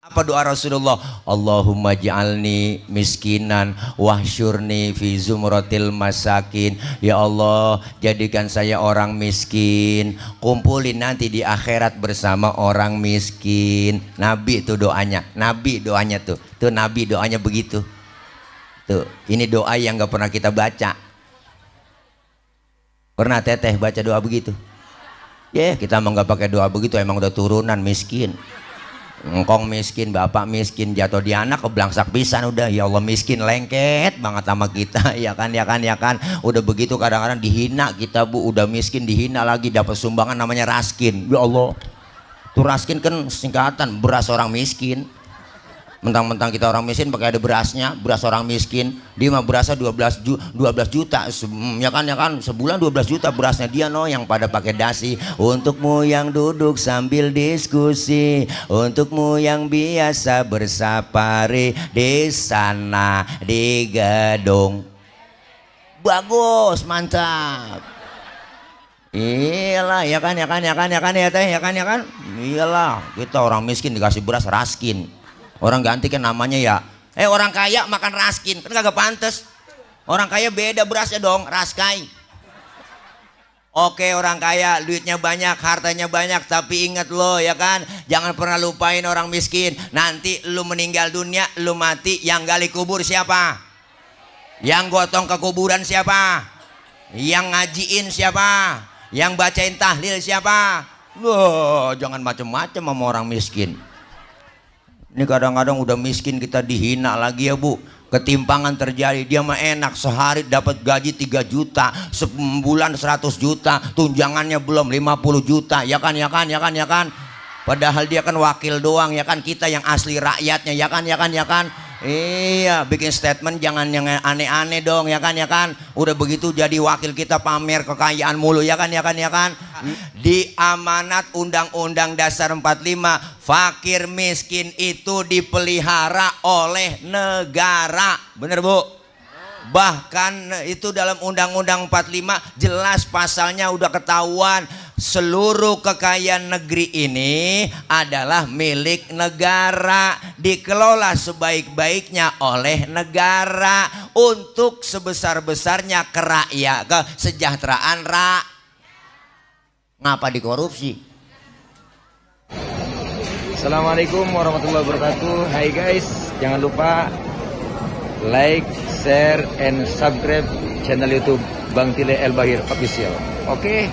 Apa doa Rasulullah? Allahumma ja'alni miskinan wahsyurni fi zumratil masakin. Ya Allah, jadikan saya orang miskin, kumpulin nanti di akhirat bersama orang miskin. Nabi itu doanya, Nabi doanya tuh. Tuh Nabi doanya begitu. Tuh, ini doa yang gak pernah kita baca. Pernah Teteh baca doa begitu? Ya, kita emang gak pakai doa begitu, emang udah turunan miskin. Engkong miskin, bapak miskin, jatuh di anak keblangsak pisan udah. Ya Allah, miskin lengket banget sama kita. Ya kan, ya kan, ya kan. Udah begitu kadang-kadang dihina kita, Bu. Udah miskin dihina lagi, dapat sumbangan namanya raskin. Ya Allah, tuh raskin kan singkatan beras orang miskin. Mentang-mentang kita orang miskin pakai ada berasnya, beras orang miskin. Dia mah berasnya 12 juta, ya kan, sebulan 12 juta berasnya dia no, yang pada pakai dasi. Untukmu yang duduk sambil diskusi, untukmu yang biasa bersapari di sana di gedung. Bagus, mantap. Iyalah, ya kan, ya kan, ya kan, ya kan, ya teh, ya kan, ya kan. Iyalah, kita orang miskin dikasih beras raskin. Orang ganti kan namanya ya, orang kaya makan raskin, kan kagak pantes. Orang kaya beda berasnya dong, raskai. Oke, orang kaya duitnya banyak, hartanya banyak, tapi ingat lo ya kan, jangan pernah lupain orang miskin. Nanti lu meninggal dunia, lu mati, yang gali kubur siapa? Yang gotong ke kuburan siapa? Yang ngajiin siapa? Yang bacain tahlil siapa? Loh, jangan macem-macem sama orang miskin. Ini kadang-kadang udah miskin kita dihina lagi ya Bu. Ketimpangan terjadi. Dia mah enak, sehari dapat gaji 3 juta, sebulan 100 juta, tunjangannya belum 50 juta. Ya kan, ya kan, ya kan, ya kan. Padahal dia kan wakil doang, ya kan, kita yang asli rakyatnya, ya kan, ya kan, ya kan. Iya, bikin statement jangan yang aneh-aneh dong, ya kan, ya kan. Udah begitu jadi wakil kita pamer kekayaan mulu, ya kan, ya kan, ya kan. Di amanat Undang-Undang Dasar 45, fakir miskin itu dipelihara oleh negara. Bener Bu? Bahkan itu dalam Undang-Undang 45 jelas pasalnya udah ketahuan, seluruh kekayaan negeri ini adalah milik negara, dikelola sebaik-baiknya oleh negara untuk sebesar-besarnya kesejahteraan rakyat. Ngapa dikorupsi? Assalamualaikum warahmatullahi wabarakatuh. Hai guys, jangan lupa like, share, and subscribe channel YouTube Bang Tile El Bahir Official. Oke,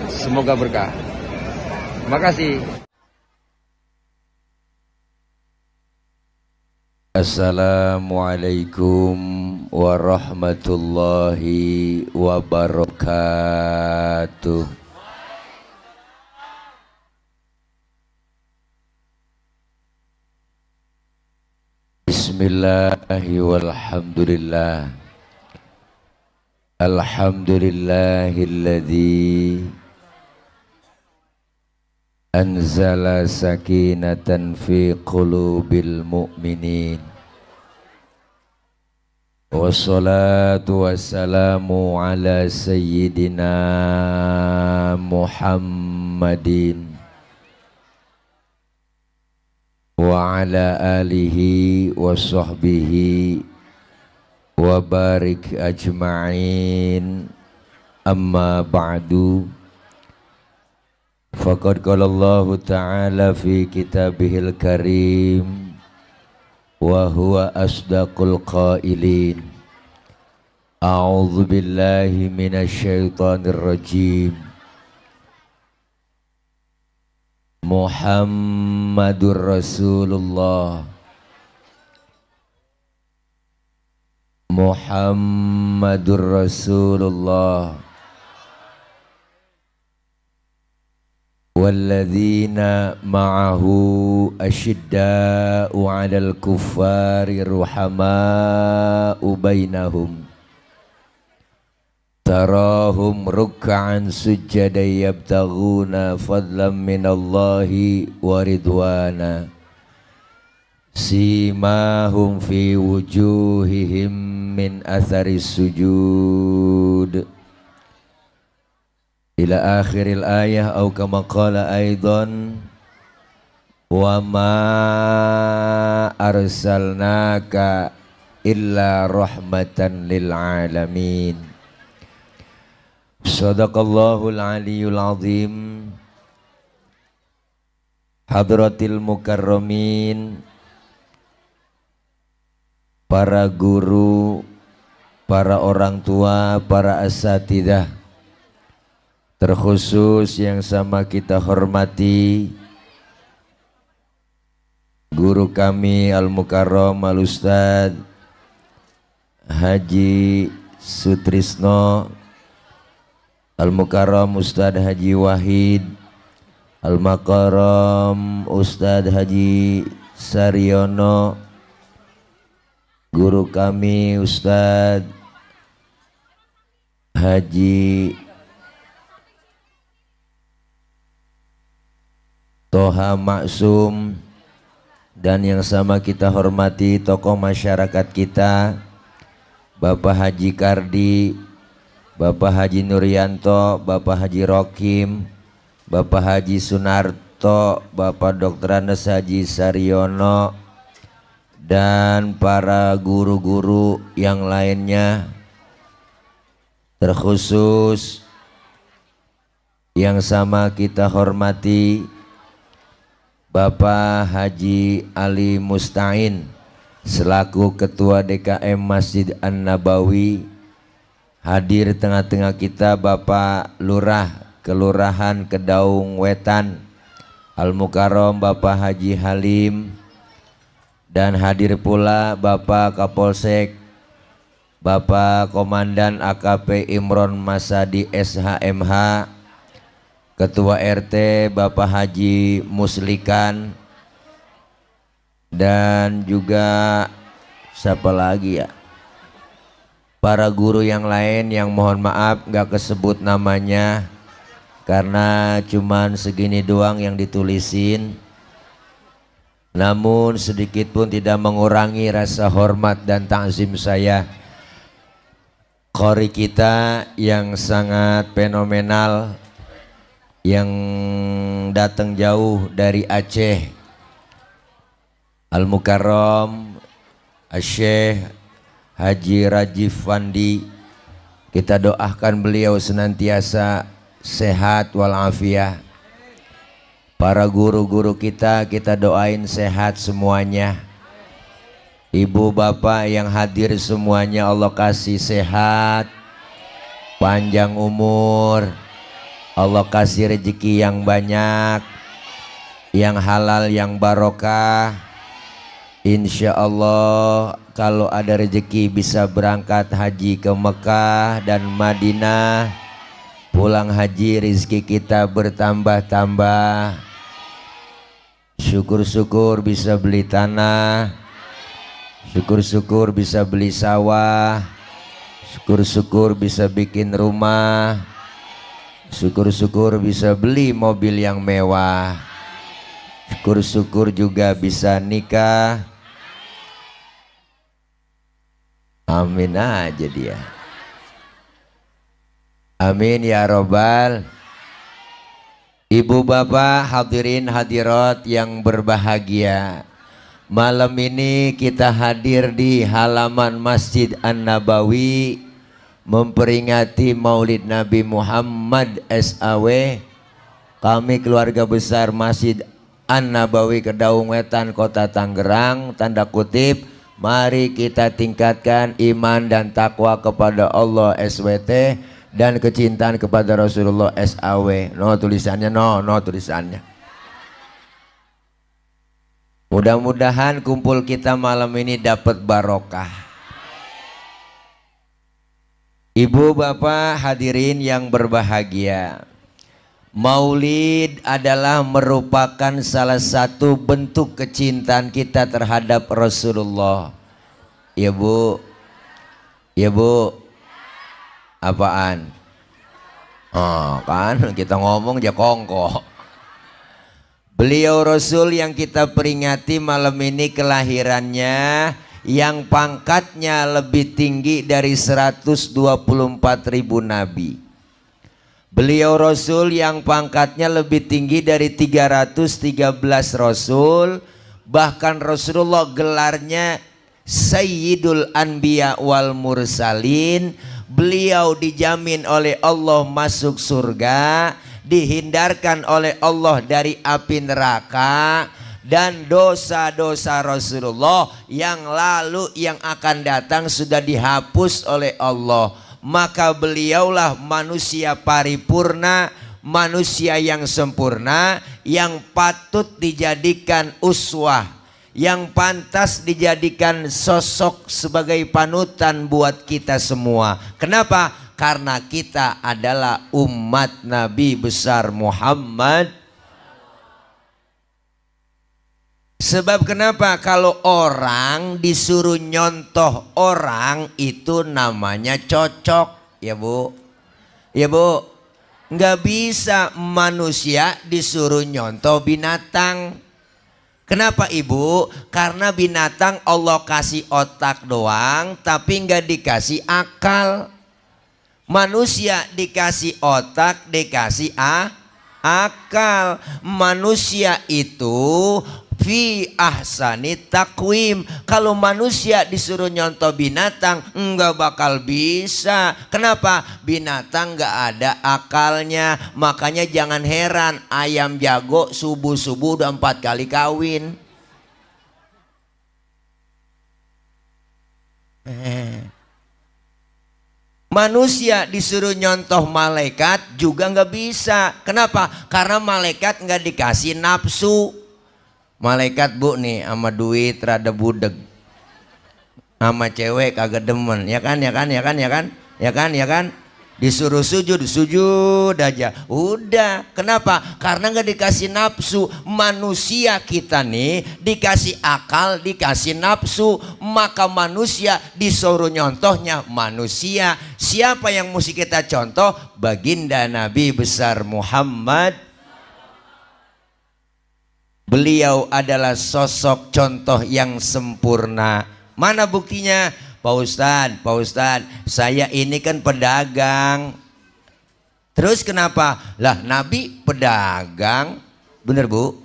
semoga berkah. Makasih. Assalamualaikum warahmatullahi wabarakatuh. Bismillahi walhamdulillah. Alhamdulillahilladzi anzala sakinatan fi qulubil mu'minin. Wassalatu wassalamu ala sayyidina Muhammadin wa ala alihi wa sahbihi wa barik ajma'in. Amma ba'du, faqad qala Allah ta'ala fi kitabihil karim wa huwa asdaqul qailin. A'udzu billahi minasy syaithanir rajim. Muhammadur Rasulullah, Muhammadur Rasulullah, walladzina ma'ahu asyidda'u 'alal kuffari ruhama'u bainahum, tarahum ruk'an sujada yabtaghuna fadlan minallahi wa ridwana, simahum fi wujuhihim min athari sujud, ila akhiril ayah, au kama qala aidan, wa ma arsalnaka illa rahmatan lil alamin. Sadaqallahul aliyul azim. Hadratil mukarramin, para guru, para orang tua, para asatidzah, terkhusus yang sama kita hormati guru kami Al-Mukarram Al-Ustadz Haji Sutrisno, Al-Mukarram Ustadz Haji Wahid, Al-Mukarram Ustadz Haji Saryono, guru kami Ustadz Haji Toha Maksum, dan yang sama kita hormati tokoh masyarakat kita Bapak Haji Kardi, Bapak Haji Nuryanto, Bapak Haji Rokim, Bapak Haji Sunarto, Bapak Dr. Andes Haji Saryono, dan para guru-guru yang lainnya, terkhusus yang sama kita hormati Bapak Haji Ali Mustain selaku Ketua DKM Masjid An-Nabawi. Hadir tengah-tengah kita Bapak Lurah Kelurahan Kedaung Wetan Al-Mukarram Bapak Haji Halim, dan hadir pula Bapak Kapolsek Bapak Komandan AKP Imron Masadi SHMH, Ketua RT Bapak Haji Muslikan, dan juga siapa lagi ya, para guru yang lain yang mohon maaf gak kesebut namanya karena cuman segini doang yang ditulisin, namun sedikit pun tidak mengurangi rasa hormat dan takzim saya. Qori kita yang sangat fenomenal, yang datang jauh dari Aceh, Al-Mukarram Syekh Haji Rajif Fandi, kita doakan beliau senantiasa sehat walafiat. Para guru-guru kita doain sehat semuanya. Ibu bapak yang hadir semuanya Allah kasih sehat, panjang umur, Allah kasih rezeki yang banyak, yang halal, yang barokah. Insya Allah kalau ada rezeki bisa berangkat haji ke Mekah dan Madinah. Pulang haji rezeki kita bertambah-tambah. Syukur-syukur bisa beli tanah, syukur-syukur bisa beli sawah, syukur-syukur bisa bikin rumah, syukur-syukur bisa beli mobil yang mewah, syukur-syukur juga bisa nikah. Amin aja dia. Amin ya robbal. Ibu bapak hadirin hadirat yang berbahagia, malam ini kita hadir di halaman Masjid An-Nabawi memperingati Maulid Nabi Muhammad SAW. Kami keluarga besar Masjid An-Nabawi Kedaung Wetan Kota Tangerang, tanda kutip, mari kita tingkatkan iman dan takwa kepada Allah SWT dan kecintaan kepada Rasulullah SAW. No tulisannya, no tulisannya. Mudah-mudahan kumpul kita malam ini dapat barokah. Ibu bapak hadirin yang berbahagia, Maulid adalah merupakan salah satu bentuk kecintaan kita terhadap Rasulullah. Ya bu, ya bu, apaan? Oh kan kita ngomong aja kongko. Beliau Rasul yang kita peringati malam ini kelahirannya yang pangkatnya lebih tinggi dari 124.000 nabi. Beliau Rasul yang pangkatnya lebih tinggi dari 313 Rasul. Bahkan Rasulullah gelarnya Sayyidul Anbiya wal Mursalin. Beliau dijamin oleh Allah masuk surga, dihindarkan oleh Allah dari api neraka, dan dosa-dosa Rasulullah yang lalu yang akan datang sudah dihapus oleh Allah. Maka beliaulah manusia paripurna, manusia yang sempurna, yang patut dijadikan uswah, yang pantas dijadikan sosok sebagai panutan buat kita semua. Kenapa? Karena kita adalah umat Nabi besar Muhammad. Sebab kenapa? Kalau orang disuruh nyontoh orang itu namanya cocok, ya Bu. Ya Bu, nggak bisa manusia disuruh nyontoh binatang. Kenapa Ibu? Karena binatang Allah kasih otak doang, tapi nggak dikasih akal. Manusia dikasih otak, dikasih akal. Manusia itu fi ahsani takwim. Kalau manusia disuruh nyontoh binatang nggak bakal bisa. Kenapa? Binatang nggak ada akalnya. Makanya jangan heran ayam jago subuh-subuh udah 4 kali kawin. Manusia disuruh nyontoh malaikat juga nggak bisa. Kenapa? Karena malaikat nggak dikasih nafsu. Malaikat Bu nih sama duit rada budeg, sama cewek kagak demen, ya kan, ya kan, ya kan, ya kan, ya kan, ya kan. Disuruh sujud, sujud aja. Udah. Kenapa? Karena nggak dikasih nafsu. Manusia kita nih dikasih akal, dikasih nafsu. Maka manusia disuruh nyontohnya manusia. Siapa yang mesti kita contoh? Baginda Nabi besar Muhammad. Beliau adalah sosok contoh yang sempurna. Mana buktinya? Pak Ustadz, saya ini kan pedagang. Terus kenapa? Lah Nabi pedagang. Bener Bu?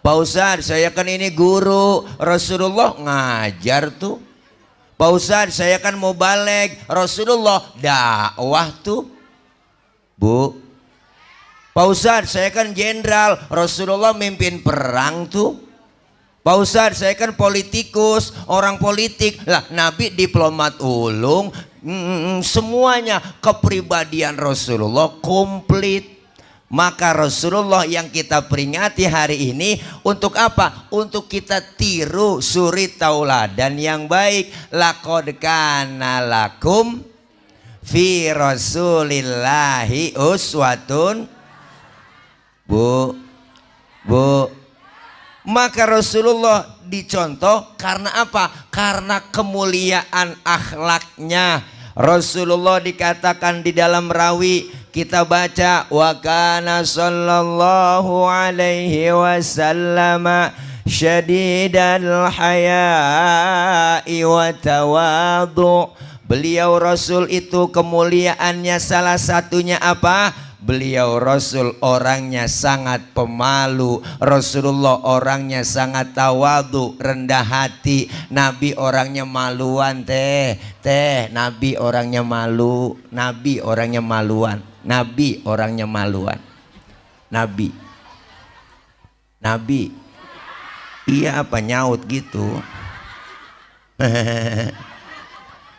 Pak Ustadz, saya kan ini guru. Rasulullah ngajar tuh. Pak Ustadz, saya kan mau balik. Rasulullah dakwah tuh. Bu? Pak Ustadz, saya kan jenderal. Rasulullah mimpin perang tuh. Pak Ustadz, saya kan politikus, orang politik. Lah Nabi diplomat ulung. Semuanya kepribadian Rasulullah komplit. Maka Rasulullah yang kita peringati hari ini untuk apa? Untuk kita tiru suri tauladan yang baik. Laqad kana lakum fi Rasulillahi uswatun. Bu. Maka Rasulullah dicontoh karena apa? Karena kemuliaan akhlaknya. Rasulullah dikatakan di dalam rawi kita baca wa kana sallallahu alaihi wasallam syadidal haya'i wa tawadhu. Beliau Rasul itu kemuliaannya salah satunya apa? Beliau Rasul orangnya sangat pemalu. Rasulullah orangnya sangat tawadu, rendah hati. Nabi orangnya maluan teh. Nabi orangnya malu. Nabi orangnya maluan. Nabi orangnya maluan. Nabi. Iya apa nyaut gitu.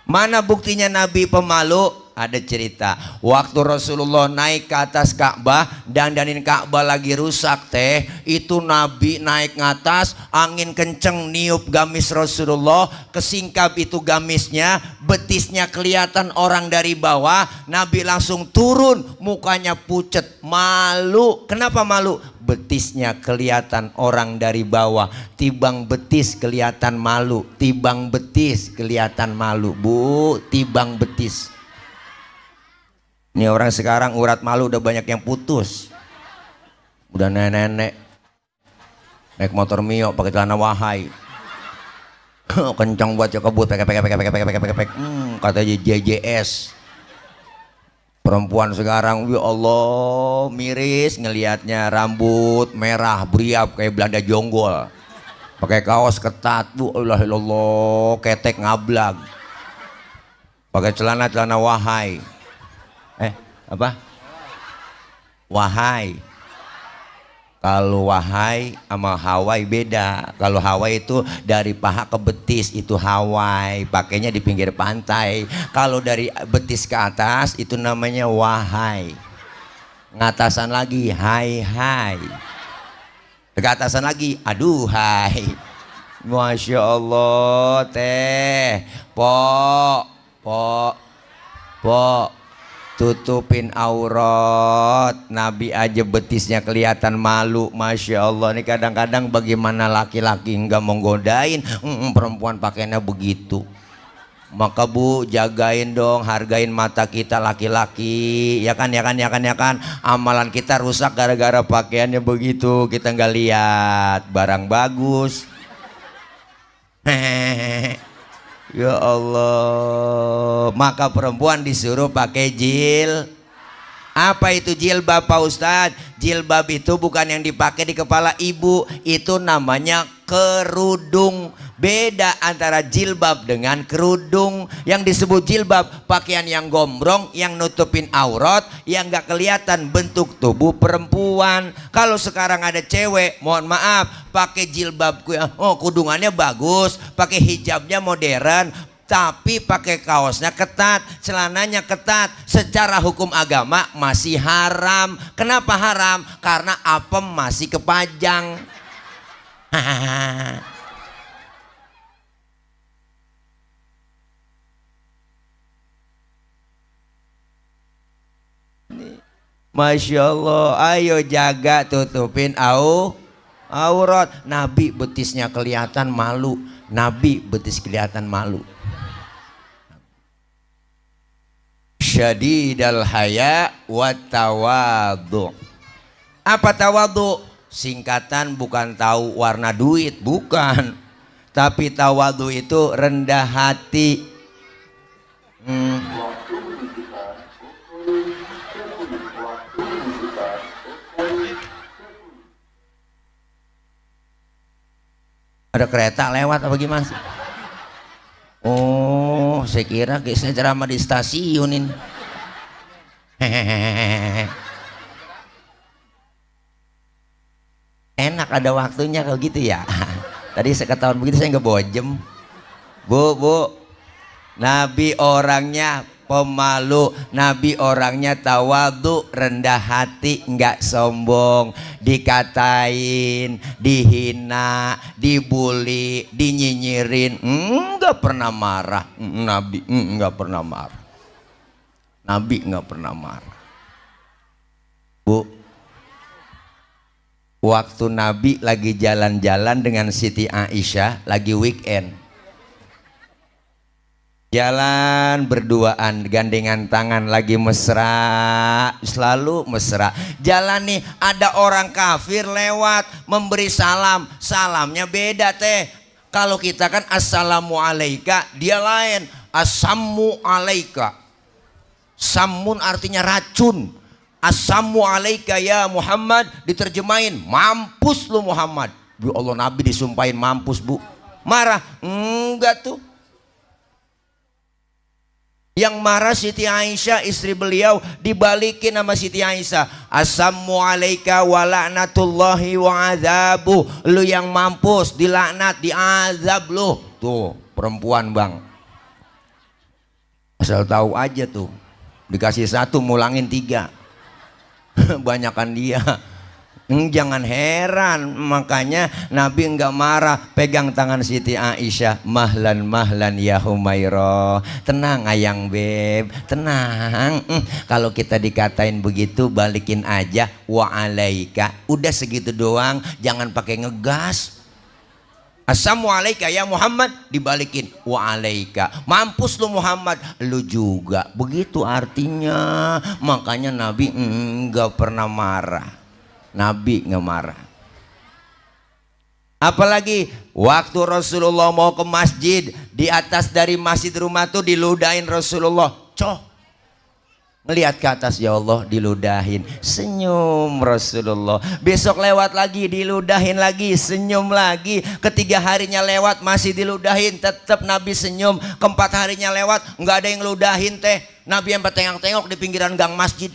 Mana buktinya Nabi pemalu? Ada cerita waktu Rasulullah naik ke atas Ka'bah, dandanin Ka'bah lagi rusak teh. Itu Nabi naik ke atas, angin kenceng niup gamis Rasulullah, kesingkap itu gamisnya, betisnya kelihatan orang dari bawah. Nabi langsung turun, mukanya pucet, malu. Kenapa malu? Betisnya kelihatan orang dari bawah. Tibang betis kelihatan malu. Tibang betis kelihatan malu. Bu, tibang betis. Ini orang sekarang urat malu udah banyak yang putus. Udah nenek-nenek naik motor Mio pakai celana wahai. Kencang buat kebut pek. Katanya JJS. Perempuan sekarang ya Allah miris ngelihatnya, rambut merah beriap kayak Belanda jonggol. pakai kaos ketat, bu, ilah ilallah, ketek ngablag, pakai celana wahai, apa? Wahai. Kalau wahai sama Hawaii beda. Kalau Hawaii itu dari paha ke betis, itu Hawaii, pakainya di pinggir pantai. Kalau dari betis ke atas itu namanya wahai. Ngatasan lagi hai hai. Ke atasan lagi aduhai. Masya Allah teh. Po tutupin aurat. Nabi aja betisnya kelihatan malu. Masya Allah, ini kadang-kadang bagaimana laki-laki nggak mau godain perempuan pakainya begitu. Maka bu, jagain dong, hargain mata kita laki-laki, ya kan. Amalan kita rusak gara-gara pakaiannya begitu. Kita nggak lihat barang bagus. Ya Allah, maka perempuan disuruh pakai apa itu jilbab Pak Ustadz? Jilbab itu bukan yang dipakai di kepala ibu, itu namanya kerudung. Beda antara jilbab dengan kerudung. Yang disebut jilbab pakaian yang gombrong, yang nutupin aurat, yang gak kelihatan bentuk tubuh perempuan. Kalau sekarang ada cewek, mohon maaf, pakai jilbab, kudungannya bagus, pakai hijabnya modern, tapi pakai kaosnya ketat, celananya ketat, secara hukum agama masih haram. Kenapa haram? Karena apem masih kepajang. Masya Allah, ayo jaga, tutupin aurat. Nabi betisnya kelihatan malu. Nabi betis kelihatan malu. Syadidal haya wa tawadhu. Apa tawadhu? Singkatan bukan tahu warna duit, bukan. Tapi tawadhu itu rendah hati. Ada kereta lewat apa gimana sih? Oh, saya kira guysnya ceramah di stasiun ini. Enak ada waktunya kalau gitu ya. Tadi saya ketahuan begitu saya nggak bojem. Bu, Nabi orangnya pemalu, Nabi orangnya tawadhu, rendah hati, nggak sombong. Dikatain, dihina, dibully, dinyinyirin, nggak pernah marah. Nabi nggak pernah marah. Nabi nggak pernah marah. Bu, waktu Nabi lagi jalan-jalan dengan Siti Aisyah, lagi weekend, jalan berduaan, gandengan tangan, lagi mesra, selalu mesra. Jalan nih, ada orang kafir lewat, memberi salam, salamnya beda teh. Kalau kita kan assalamu alaika, dia lain, assamu alaika. Samun artinya racun. Assamu alaika ya Muhammad, diterjemahin mampus lu Muhammad. Ya Allah, Nabi disumpahin mampus, bu. Marah? Enggak tuh. Yang marah Siti Aisyah, istri beliau, dibalikin sama Siti Aisyah. Assamu alaika wa la'natullahi wa azabu. Lu yang mampus, dilaknat, diazab lu. Tuh perempuan bang, asal tahu aja tuh, dikasih satu mulangin tiga. Banyakan dia. Jangan heran, makanya Nabi enggak marah, pegang tangan Siti Aisyah, mahlan mahlan ya Humairah, tenang ayang beb, tenang. Kalau kita dikatain begitu balikin aja, wa alaika, udah segitu doang, jangan pakai ngegas. Assalamu alaika ya Muhammad, dibalikin wa alaika, mampus lu Muhammad, lu juga, begitu artinya. Makanya Nabi enggak pernah marah. Nabi nggak marah. Apalagi waktu Rasulullah mau ke masjid, di atas dari masjid rumah tuh diludahin Rasulullah, Ngelihat ke atas, ya Allah, diludahin, senyum Rasulullah. Besok lewat lagi, diludahin lagi, senyum lagi. Ketiga harinya lewat, masih diludahin, tetap Nabi senyum. Keempat harinya lewat, nggak ada yang ludahin teh. Nabi yang bertengok-tengok di pinggiran gang masjid.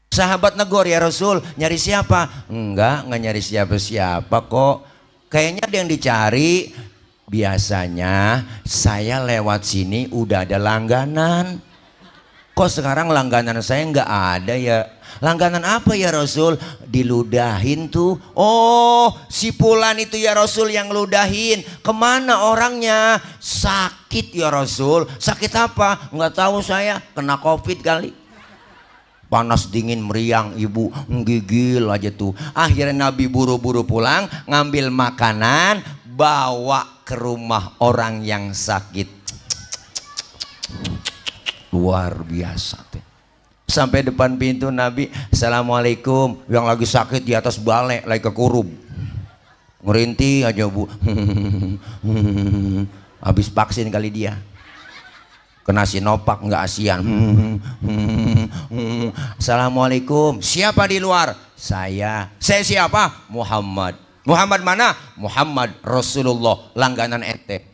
Sahabat negor, ya Rasul, nyari siapa? Enggak nyari siapa-siapa kok. Kayaknya ada yang dicari. Biasanya saya lewat sini udah ada langganan. Kok sekarang langganan saya nggak ada ya? Langganan apa ya Rasul? Diludahin tuh. Oh, si Fulan itu ya Rasul yang ludahin. Kemana orangnya? Sakit ya Rasul. Sakit apa? Nggak tahu saya. Kena COVID kali. Panas dingin meriang, ibu menggigil aja tuh. Akhirnya Nabi buru-buru pulang, ngambil makanan, bawa ke rumah orang yang sakit. Luar biasa tuh. Sampai depan pintu Nabi, assalamualaikum. Yang lagi sakit di atas balai, lagi kekurub, ngerintih aja bu. Habis vaksin kali dia, kena Sinovac nggak asian. Assalamualaikum. Siapa di luar? Saya siapa? Muhammad. Muhammad mana? Muhammad Rasulullah, langganan ente.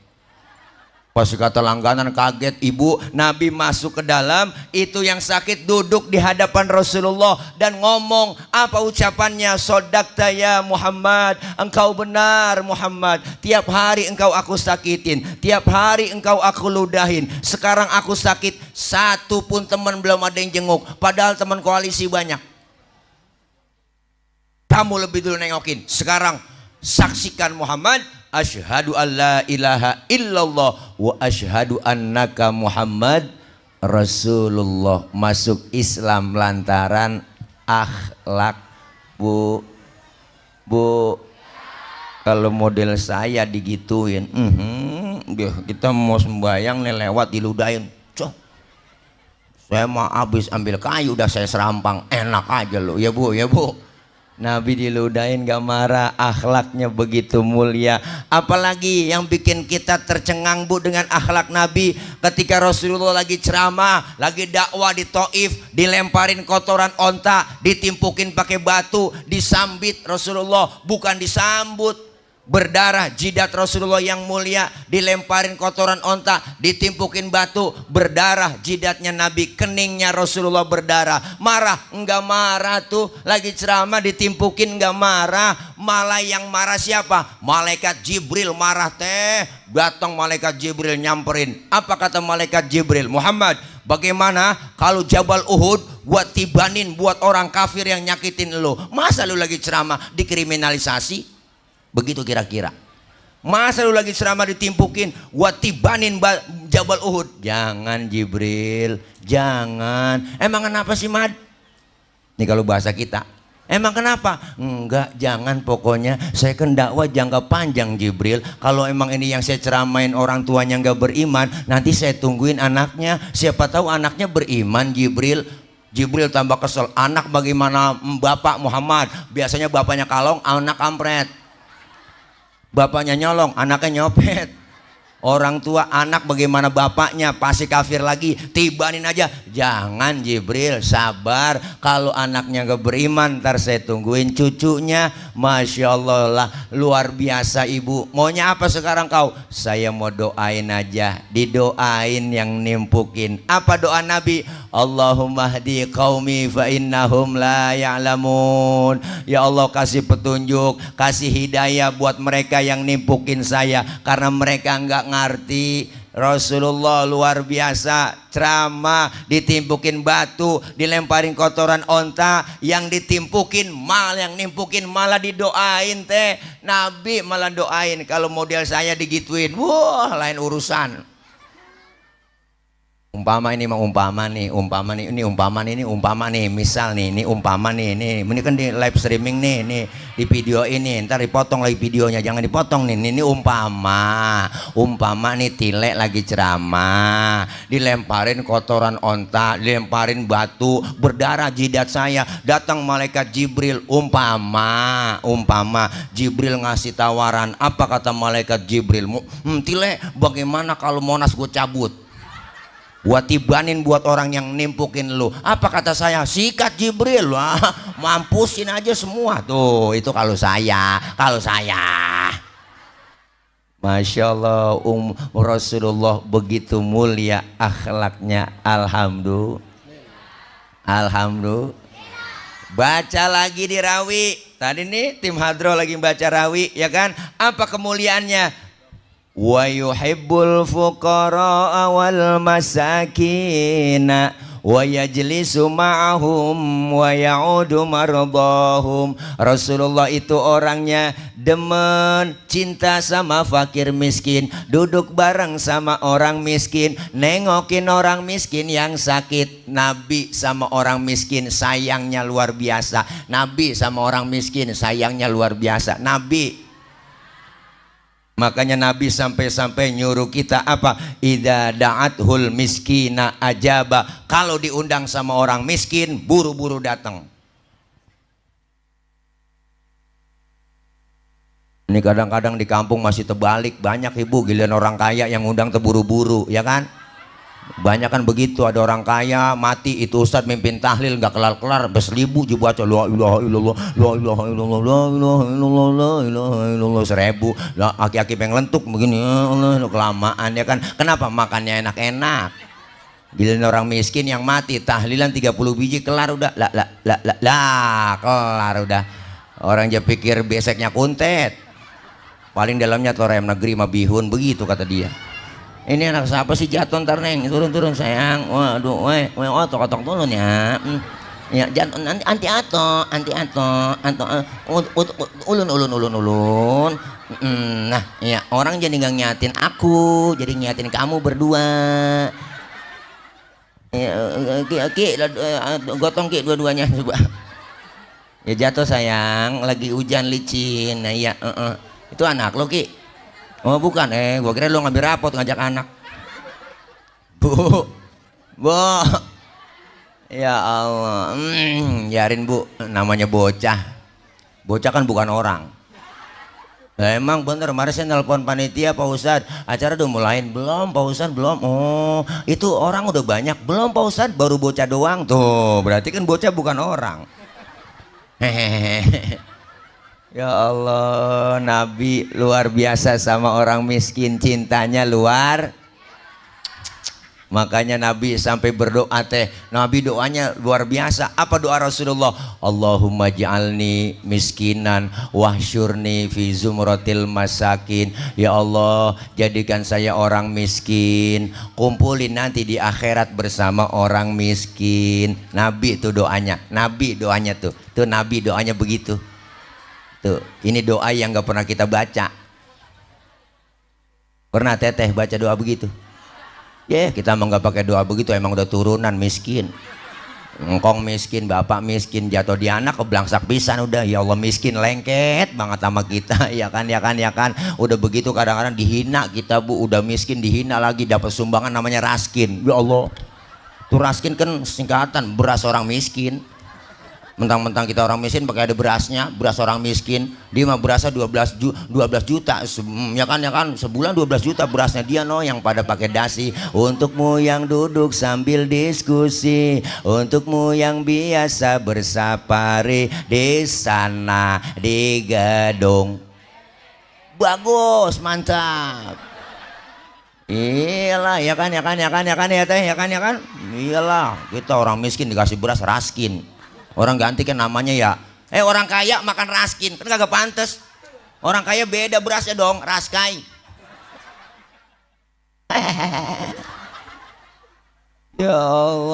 Pas kata langganan kaget ibu. Nabi masuk ke dalam, itu yang sakit duduk di hadapan Rasulullah dan ngomong. Apa ucapannya? Sodakta ya Muhammad, engkau benar Muhammad. Tiap hari engkau aku sakitin, tiap hari engkau aku ludahin. Sekarang aku sakit, satu pun teman belum ada yang jenguk, padahal teman koalisi banyak. Kamu lebih dulu nengokin. Sekarang saksikan Muhammad. Asyhadu an la ilaha illallah wa asyhadu annaka Muhammad Rasulullah. Masuk Islam lantaran akhlak bu. Kalau model saya digituin, kita mau sembayang nih lewat diludahin. Saya mau habis ambil kayu udah saya serampang, enak aja loh ya bu, ya bu. Nabi diludahin gak marah, akhlaknya begitu mulia. Apalagi yang bikin kita tercengang bu dengan akhlak Nabi. Ketika Rasulullah lagi ceramah, lagi dakwah di Taif, dilemparin kotoran onta, ditimpukin pakai batu, disambit Rasulullah, bukan disambut. Berdarah jidat Rasulullah yang mulia, dilemparin kotoran onta, ditimpukin batu, berdarah jidatnya Nabi, keningnya Rasulullah berdarah. Marah? Enggak marah tuh, lagi ceramah ditimpukin enggak marah. Malah yang marah siapa? Malaikat Jibril marah teh. Datang malaikat Jibril nyamperin. Apa kata malaikat Jibril? Muhammad, bagaimana kalau Jabal Uhud buat tibanin buat orang kafir yang nyakitin lo? Masa lu lagi ceramah dikriminalisasi? Begitu kira-kira. Masa lu lagi ceramah ditimpukin, buat tibanin Jabal Uhud? Jangan Jibril, jangan. Emang kenapa sih Mad? Nih kalau bahasa kita, emang kenapa? Enggak, jangan pokoknya. Saya kan dakwah jangka panjang Jibril. Kalau emang ini yang saya ceramain orang tuanya nggak beriman, nanti saya tungguin anaknya. Siapa tahu anaknya beriman Jibril. Jibril tambah kesel. Anak bagaimana bapak Muhammad? Biasanya bapaknya kalong, anak kampret. Bapaknya nyolong, anaknya nyopet. Orang tua anak bagaimana bapaknya, pasti kafir lagi, tibanin aja. Jangan Jibril, sabar. Kalau anaknya gak beriman, ntar saya tungguin cucunya. Masya Allah lah, luar biasa ibu. Maunya apa sekarang kau? Saya mau doain aja. Didoain yang nimpukin. Apa doa Nabi? Allahumma hdi qaumi fa innahum la ya'lamun. Ya Allah kasih petunjuk, kasih hidayah buat mereka yang nimpukin saya, karena mereka nggak ngerti. Rasulullah luar biasa, ceramah ditimpukin batu, dilemparin kotoran onta, yang ditimpukin yang nimpukin malah didoain teh. Nabi malah doain. Kalau model saya digituin, wah lain urusan. Umpama ini misal nih, ini umpama nih, ini kan di live streaming nih di video ini, ntar dipotong lagi videonya, jangan dipotong nih, ini umpama nih Tile lagi ceramah, dilemparin kotoran onta, dilemparin batu, berdarah jidat saya, datang malaikat Jibril, umpama Jibril ngasih tawaran. Apa kata malaikat Jibril? Tile, bagaimana kalau Monas gue cabut? buat tibanin buat orang yang nimpukin lu. Apa kata saya? Sikat Jibril. Wah, mampusin aja semua tuh. Itu kalau saya Masya Allah, Rasulullah begitu mulia akhlaknya. Alhamdulillah. Baca lagi di rawi. Tadi nih tim hadro lagi baca rawi, ya kan? Apa kemuliaannya? Wa yuhibbul fuqara wal masakina wa yajlisu ma'ahum wa ya'udu mardahum. Rasulullah itu orangnya demen, cinta sama fakir miskin, duduk bareng sama orang miskin, nengokin orang miskin yang sakit. Nabi sama orang miskin sayangnya luar biasa. Nabi sama orang miskin sayangnya luar biasa. Nabi. Makanya Nabi sampai-sampai nyuruh kita apa? Idza da'athul miskina ajaba. Kalau diundang sama orang miskin, buru-buru datang. Ini kadang-kadang di kampung masih terbalik, banyak ibu giliran orang kaya yang undang terburu-buru, ya kan? Banyak kan begitu, ada orang kaya mati, itu ustadz mimpin tahlil nggak kelar-kelar, berseribu juga baca la ilaha illallah, la ilaha illallah, la ilaha illallah, la ilaha illallah, 1000. Lah aki-aki pengen lentuk begini, ya Allah, kelamaan, ya kan? Kenapa? Makannya enak-enak. Giliran orang miskin yang mati tahlilan 30 biji kelar udah, kelar udah. Orang aja pikir beseknya kuntet, paling dalamnya telur ayam negeri sama bihun, begitu kata dia. Ini anak siapa sih jatuh ntar neng, turun sayang. Waduh, otok turun ya. Ya jatuh nanti ulun. Nah, ya orang jadi nggak nyatin aku, jadi nyatin kamu berdua. Ya, gotong dua-duanya coba. Ya jatuh sayang, lagi hujan licin. Nah iya, itu anak lo Ki. Oh bukan, gua kira lu ngambil rapot ngajak anak. Bu, ya Allah, biarin bu, namanya bocah kan bukan orang. Nah, emang bener, kemarin saya nelpon panitia, Pak Ustadz, acara udah mulain belum Pak Ustadz? Belum. Oh itu orang udah banyak belum Pak Ustadz? Baru bocah doang tuh, berarti kan bocah bukan orang. Hehehe. Ya Allah, Nabi luar biasa sama orang miskin, cintanya luar. Makanya Nabi sampai berdoa teh, Nabi doanya luar biasa. Apa doa Rasulullah? Allahumma ja'alni miskinan wahsyurni fi zumratil masakin. Ya Allah, jadikan saya orang miskin, kumpulin nanti di akhirat bersama orang miskin. Nabi tuh doanya, Nabi doanya tuh Nabi doanya begitu. Tuh, ini doa yang gak pernah kita baca. Pernah teteh baca doa begitu? Ya, kita emang gak pakai doa begitu, emang udah turunan miskin. Engkong miskin, bapak miskin, jatuh di anak keblangsak pisan udah. Ya Allah, miskin lengket banget sama kita. Ya kan. Udah begitu kadang-kadang dihina kita bu, udah miskin dihina lagi, dapat sumbangan namanya raskin. Ya Allah, tuh raskin kan singkatan beras orang miskin. Mentang-mentang kita orang miskin pakai ada berasnya, beras orang miskin. Dia mah berasnya 12 juta, ya kan sebulan 12 juta berasnya dia yang pada pakai dasi. Untukmu yang duduk sambil diskusi, untukmu yang biasa bersapari di sana di gedung. Bagus, mantap. Iyalah, ya kan. Iyalah, kita orang miskin dikasih beras raskin. Orang ganti kan namanya ya, orang kaya makan raskin, kan kagak pantas. Orang kaya beda berasnya dong, raskai. Ya Allah,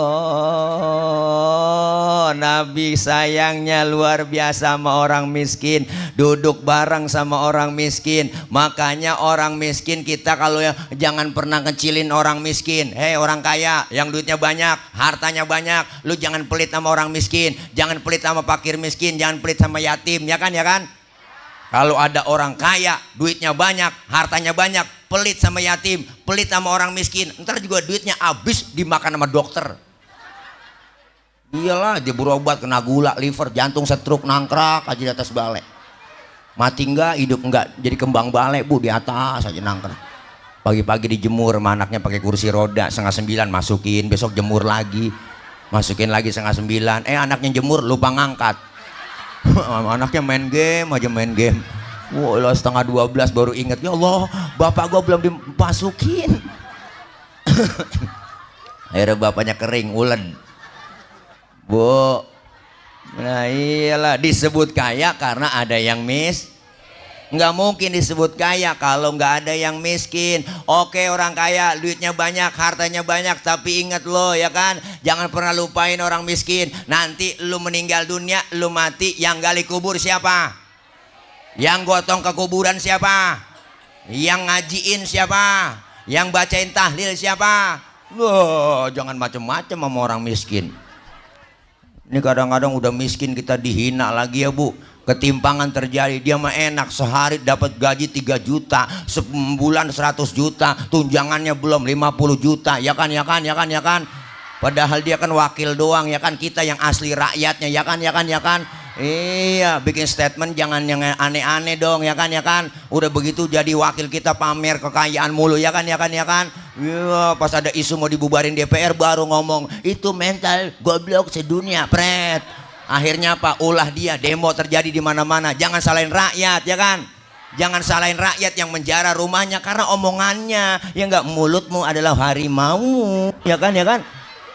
Nabi sayangnya luar biasa sama orang miskin, duduk bareng sama orang miskin. Makanya orang miskin kita kalau jangan pernah kecilin orang miskin. Hei orang kaya yang duitnya banyak, hartanya banyak, lu jangan pelit sama orang miskin, jangan pelit sama fakir miskin, jangan pelit sama yatim, ya kan? Kalau ada orang kaya, duitnya banyak, hartanya banyak, pelit sama yatim, pelit sama orang miskin, ntar juga duitnya habis dimakan sama dokter. Iyalah, dia berobat kena gula, liver, jantung, stroke, nangkrak aja di atas balai. Mati enggak, hidup enggak, jadi kembang balai bu, di atas aja nangkrak. Pagi-pagi dijemur sama anaknya pakai kursi roda, 8:30 masukin, besok jemur lagi, masukin lagi 8:30. Anaknya jemur lupa ngangkat. Anaknya main game aja, main game. Wah, 11:30 baru inget, ya Allah, bapak gua belum dimasukin. Akhirnya bapaknya kering, ulen. Bu, nah iyalah disebut kaya karena ada yang nggak mungkin disebut kaya kalau nggak ada yang miskin. Oke, orang kaya duitnya banyak, hartanya banyak, tapi ingat lo ya kan, jangan pernah lupain orang miskin. Nanti lu meninggal dunia, lu mati, yang gali kubur siapa? Yang gotong ke kuburan siapa? Yang ngajiin siapa? Yang bacain tahlil siapa? Loh, jangan macem-macem sama orang miskin. Ini kadang-kadang udah miskin kita dihina lagi ya Bu. Ketimpangan terjadi. Dia mah enak, sehari dapat gaji 3 juta, sebulan 100 juta, tunjangannya belum 50 juta, ya kan. Padahal dia kan wakil doang, ya kan, kita yang asli rakyatnya, ya kan. Iya, bikin statement jangan yang aneh-aneh dong, ya kan. Udah begitu jadi wakil kita pamer kekayaan mulu, ya kan. Iya, pas ada isu mau dibubarin DPR baru ngomong itu mental goblok sedunia, pret. Akhirnya apa? Ulah dia, demo terjadi di mana-mana. Jangan salahin rakyat, ya kan? Jangan salahin rakyat yang menjara rumahnya karena omongannya. Ya enggak, mulutmu adalah harimau, ya kan?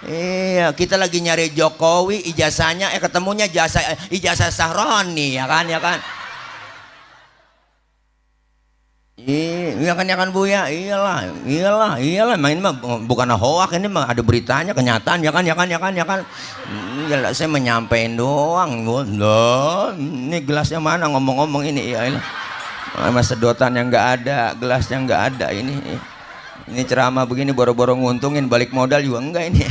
Iya, kita lagi nyari Jokowi, ijazahnya ketemunya ijazah Sahroni, ya kan? Iya kan Bu ya, iyalah, main mah bukan hoak, ini mah ada beritanya, kenyataan, ya kan. Iyalah, saya menyampaikan doang, Bu. Loh, ini gelasnya mana ngomong-ngomong ini, ya mas sedotan yang nggak ada, gelasnya nggak ada, ini ceramah begini boro-boro nguntungin, balik modal juga enggak ini.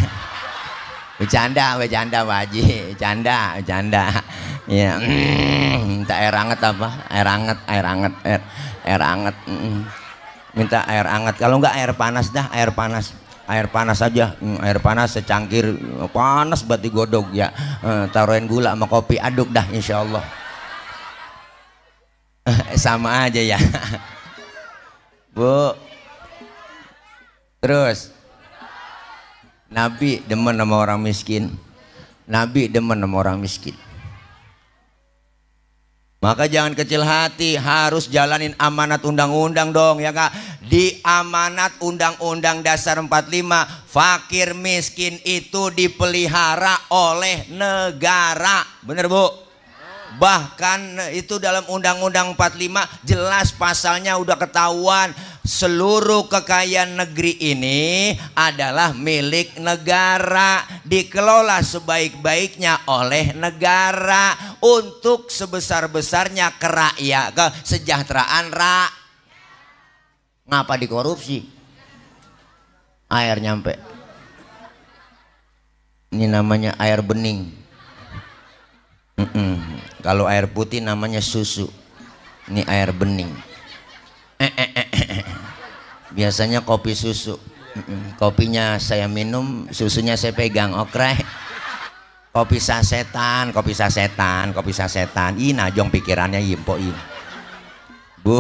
Bercanda Pak Haji, bercanda. Ya, minta air hangat apa? Air hangat. Minta air hangat. Kalau enggak air panas dah, air panas aja. Air panas secangkir, panas buat digodok ya. Taruhin gula sama kopi, aduk dah insya Allah. Sama aja ya. Bu. Terus Nabi demen sama orang miskin. Maka jangan kecil hati, harus jalanin amanat undang-undang dong ya Kak. Di amanat Undang-Undang Dasar 45, fakir miskin itu dipelihara oleh negara. Bener Bu? Bahkan itu dalam Undang-Undang 45 jelas pasalnya udah ketahuan. Seluruh kekayaan negeri ini adalah milik negara, dikelola sebaik-baiknya oleh negara untuk sebesar-besarnya kesejahteraan Ngapa dikorupsi? Air nyampe. Ini namanya air bening. Kalau air putih namanya susu. Ini air bening. Biasanya kopi susu. Kopinya saya minum, susunya saya pegang. Oke. Kopi sasetan. Ih, najong pikirannya yimpo i. Bu.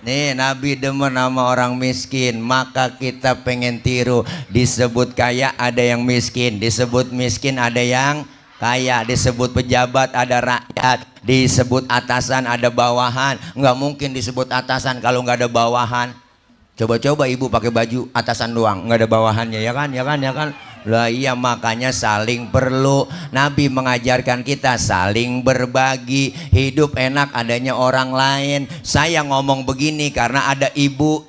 Nih, Nabi demen sama orang miskin, maka kita pengen tiru. Disebut kaya ada yang miskin, disebut miskin ada yang kaya, disebut pejabat ada rakyat, disebut atasan ada bawahan. Nggak mungkin disebut atasan kalau nggak ada bawahan. Coba-coba ibu pakai baju atasan doang, nggak ada bawahannya, ya kan? Lah iya, makanya saling perlu. Nabi mengajarkan kita saling berbagi. Hidup enak adanya orang lain. Saya ngomong begini karena ada ibu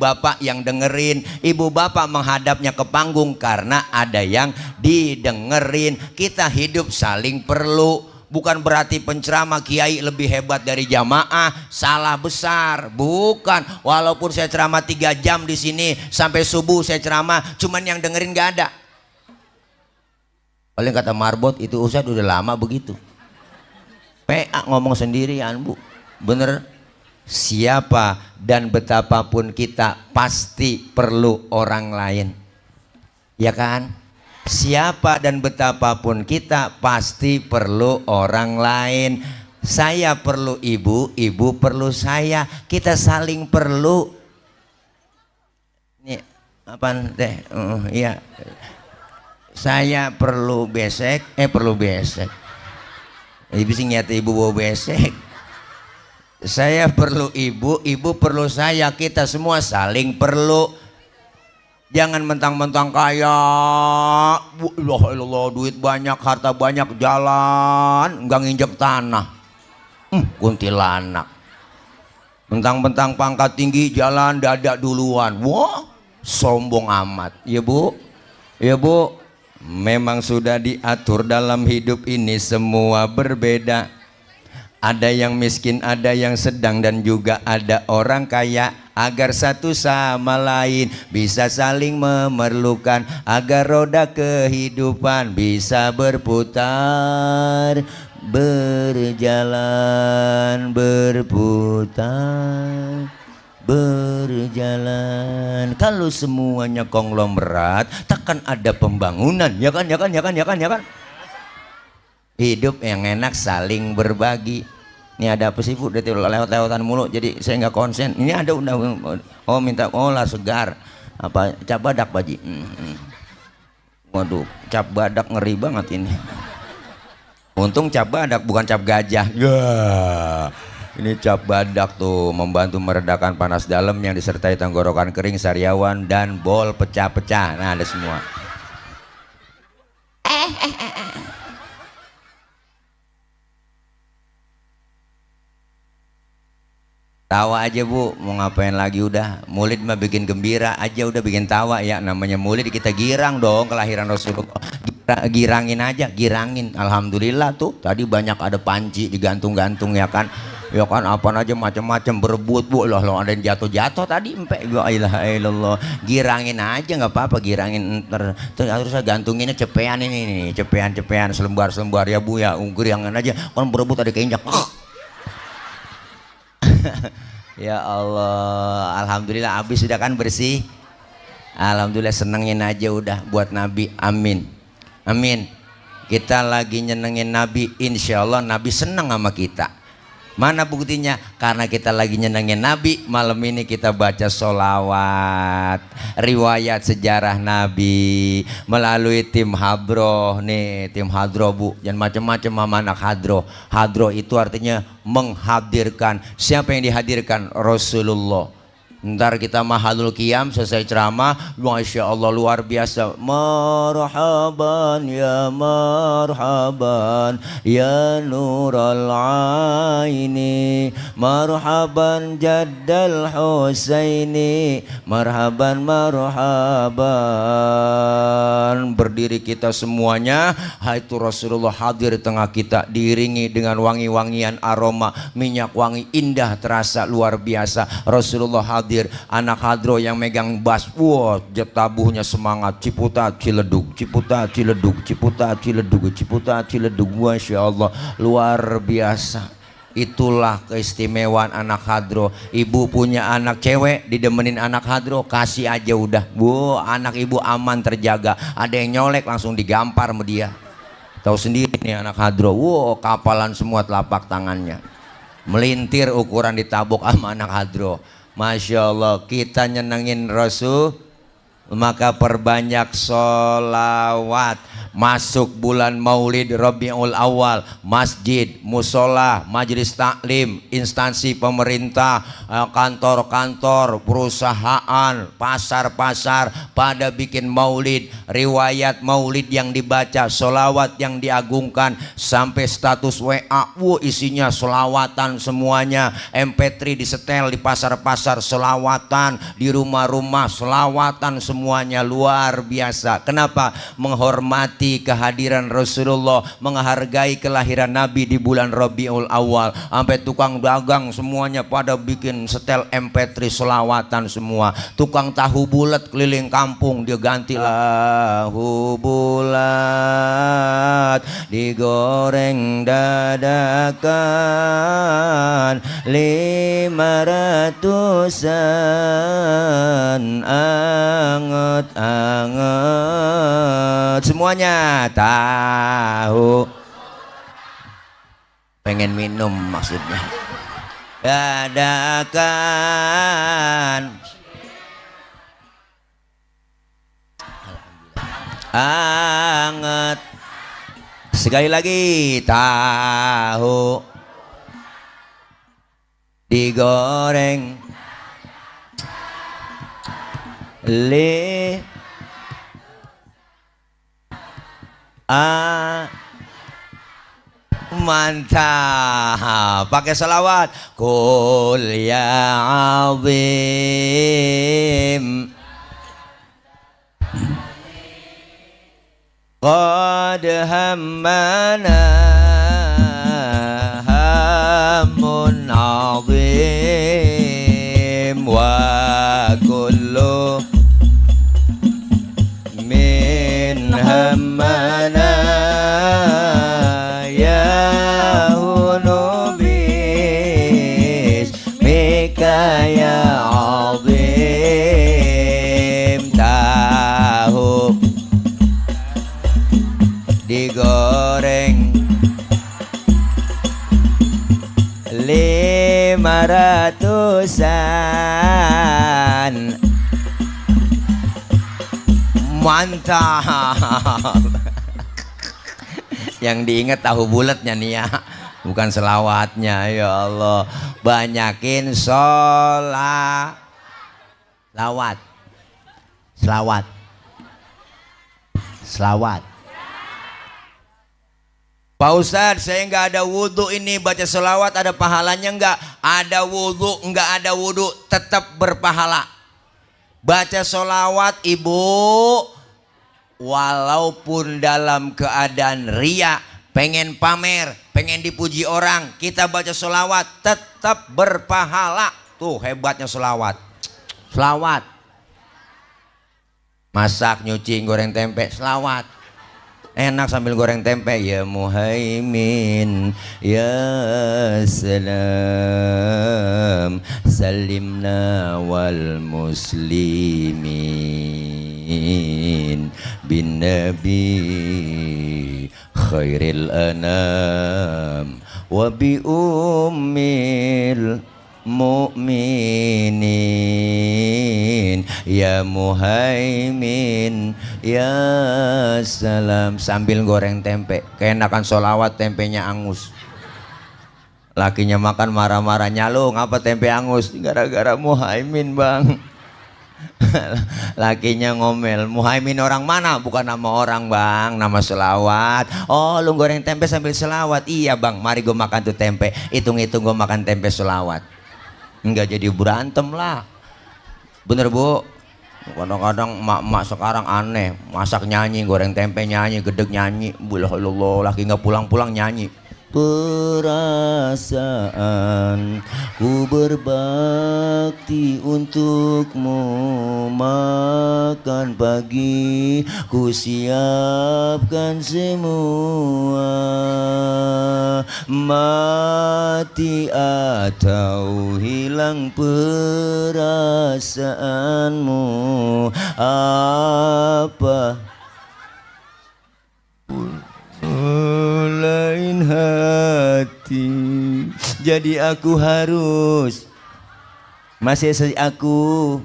bapak yang dengerin. Ibu bapak menghadapnya ke panggung karena ada yang didengerin. Kita hidup saling perlu. Bukan berarti penceramah kiai lebih hebat dari jamaah, salah besar. Bukan. Walaupun saya ceramah 3 jam di sini sampai subuh saya ceramah, cuman yang dengerin gak ada. Paling kata Marbot itu Ustadz udah lama begitu. PA ngomong sendirian Bu. Bener. Siapa dan betapapun kita pasti perlu orang lain. Ya kan? Siapa dan betapapun kita pasti perlu orang lain. Saya perlu ibu, ibu perlu saya. Kita saling perlu. Ini apaan teh? Iya. Saya perlu besek, perlu besek. Ibu sih ngiat ibu bawa besek. Saya perlu ibu, ibu perlu saya. Kita semua saling perlu. Jangan mentang-mentang kaya, Allah, duit banyak, harta banyak, jalan nggak nginjek tanah. Kuntilanak. Mentang-mentang pangkat tinggi, jalan dada duluan. Wah, sombong amat. Ya bu, ya bu. Memang sudah diatur dalam hidup ini semua berbeda. Ada yang miskin, ada yang sedang, dan juga ada orang kaya. Agar satu sama lain bisa saling memerlukan, agar roda kehidupan bisa berputar, berjalan, berputar, berjalan. Kalau semuanya konglomerat, takkan ada pembangunan, ya kan, ya kan, ya kan, ya kan, ya kan. Hidup yang enak saling berbagi. Ini ada apa sih bu? Dari lewat-lewatan mulu, jadi saya nggak konsen. Ini ada undang, oh minta olah segar, apa cap badak Pak Ji. Waduh, cap badak ngeri banget ini. Untung cap badak bukan cap gajah. Ini cap badak tuh, membantu meredakan panas dalam yang disertai tenggorokan kering, sariawan, dan bol pecah-pecah. Nah ada semua. Tawa aja bu, mau ngapain lagi, udah Maulid mah bikin gembira aja, udah bikin tawa ya, namanya Maulid kita girang dong kelahiran Rasulullah. Girangin aja, girangin. Alhamdulillah tuh tadi banyak ada panci digantung-gantung ya kan, ya kan, apa aja macam-macam berebut bu, loh ada yang jatuh-jatuh tadi empe. La ilaha illallah. Girangin aja nggak apa-apa, girangin. Terus saya gantunginnya cepean ini nih, cepean selembar ya bu ya, girangin aja kan, berebut ada keinjak. Ya Allah, alhamdulillah habis sudah kan, bersih. Alhamdulillah, senengin aja udah buat Nabi. Amin, amin. Kita lagi nyenengin Nabi, insya Allah Nabi seneng sama kita. Mana buktinya? Karena kita lagi nyenengin Nabi, malam ini kita baca sholawat, riwayat sejarah Nabi melalui tim hadroh. Nih tim hadroh bu, jangan macam-macam sama anak hadroh. Hadroh itu artinya menghadirkan. Siapa yang dihadirkan? Rasulullah. Ntar kita mahalul qiyam, selesai ceramah, Masya Allah luar biasa. Marhaban ya marhaban ya nural aini, marhaban jaddal Husaini, marhaban marhaban. Berdiri kita semuanya, itu Rasulullah hadir di tengah kita, diiringi dengan wangi-wangian aroma minyak wangi indah terasa luar biasa. Rasulullah hadir. Anak hadro yang megang bass, wah tabuhnya semangat, ciputat ciledug, ciputat ciledug, ciputat ciledug, ciputat ciledug. Masya Allah luar biasa. Itulah keistimewaan anak hadro. Ibu punya anak cewek, didemenin anak hadro, kasih aja udah bu, anak ibu aman terjaga. Ada yang nyolek langsung digampar sama dia. Tahu sendiri nih anak hadro, wow kapalan semua telapak tangannya, melintir ukuran ditabuk sama anak hadro. Masya Allah, kita nyenengin Rasul, maka perbanyak sholawat. Masuk bulan Maulid Rabiul Awal, masjid, musola, majelis taklim, instansi pemerintah, kantor-kantor, perusahaan, pasar-pasar pada bikin maulid. Riwayat maulid yang dibaca, sholawat yang diagungkan, sampai status WA, isinya sholawatan semuanya. MP3 disetel di pasar-pasar, sholawatan di rumah-rumah, sholawatan semuanya. Luar biasa. Kenapa? Menghormati kehadiran Rasulullah, menghargai kelahiran Nabi di bulan Rabiul Awal. Sampai tukang dagang semuanya pada bikin setel MP3 selawatan semua. Tukang tahu bulat keliling kampung dia ganti tahu bulat digoreng dadakan 500-an anget-anget semuanya. Tahu pengen minum maksudnya. Adakan anget. Sekali lagi, tahu digoreng mantap. Pakai selawat. Qul ya azim qad hammana hammun azim wa kullu min hammana yahunu bismika ya azim. Tahu digoreng 500-an. Mantap. Yang diingat tahu bulatnya nih ya, bukan selawatnya. Ya Allah, banyakin selawat. Pak Ustadz, saya nggak ada wudhu ini, baca selawat ada pahalanya nggak? Ada wudhu, nggak ada wudhu, tetap berpahala. Baca selawat ibu, walaupun dalam keadaan ria, pengen pamer, pengen dipuji orang, kita baca selawat tetap berpahala. Tuh hebatnya selawat. Selawat. Masak, nyuci, goreng tempe, selawat. Enak sambil goreng tempe. Ya Muhaimin ya salam salimna wal muslimin bin nabi khairil anam wa bi ummil mu'minin ya Muhaimin ya salam. Sambil goreng tempe, keenakan sholawat, tempenya angus. Lakinya makan marah-marah, nyalung apa tempe angus? Gara-gara Muhaimin bang. Lakinya ngomel, Muhaimin orang mana? Bukan nama orang bang, nama selawat. Oh lu goreng tempe sambil selawat? Iya bang, mari gue makan tuh tempe. Hitung-hitung gue makan tempe selawat. Enggak jadi berantem lah. Bener bu. Kadang-kadang emak-emak sekarang aneh, masak nyanyi, goreng tempe nyanyi, gedeg nyanyi. Bulahulullah, laki nggak pulang-pulang nyanyi. Perasaan ku berbakti untukmu, makan pagi ku siapkan semua, mati atau hilang perasaanmu apa lain hati. Jadi aku harus masih aku.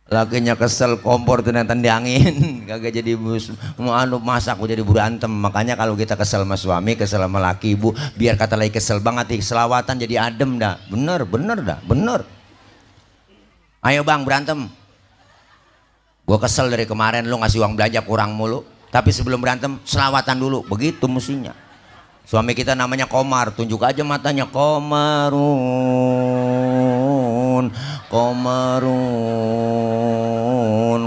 Lakinya kesel, kompor tuh nanti diangin kagak jadi bus mau masak aku jadi berantem. Makanya kalau kita kesel sama suami, kesel sama laki ibu, biar kata lagi kesel banget selawatan jadi adem dah. Bener dah, bener. Ayo bang berantem. Gue kesel dari kemarin lu ngasih uang belanja kurang mulu. Tapi sebelum berantem selawatan dulu. Begitu mestinya. Suami kita namanya Komar. Tunjuk aja matanya.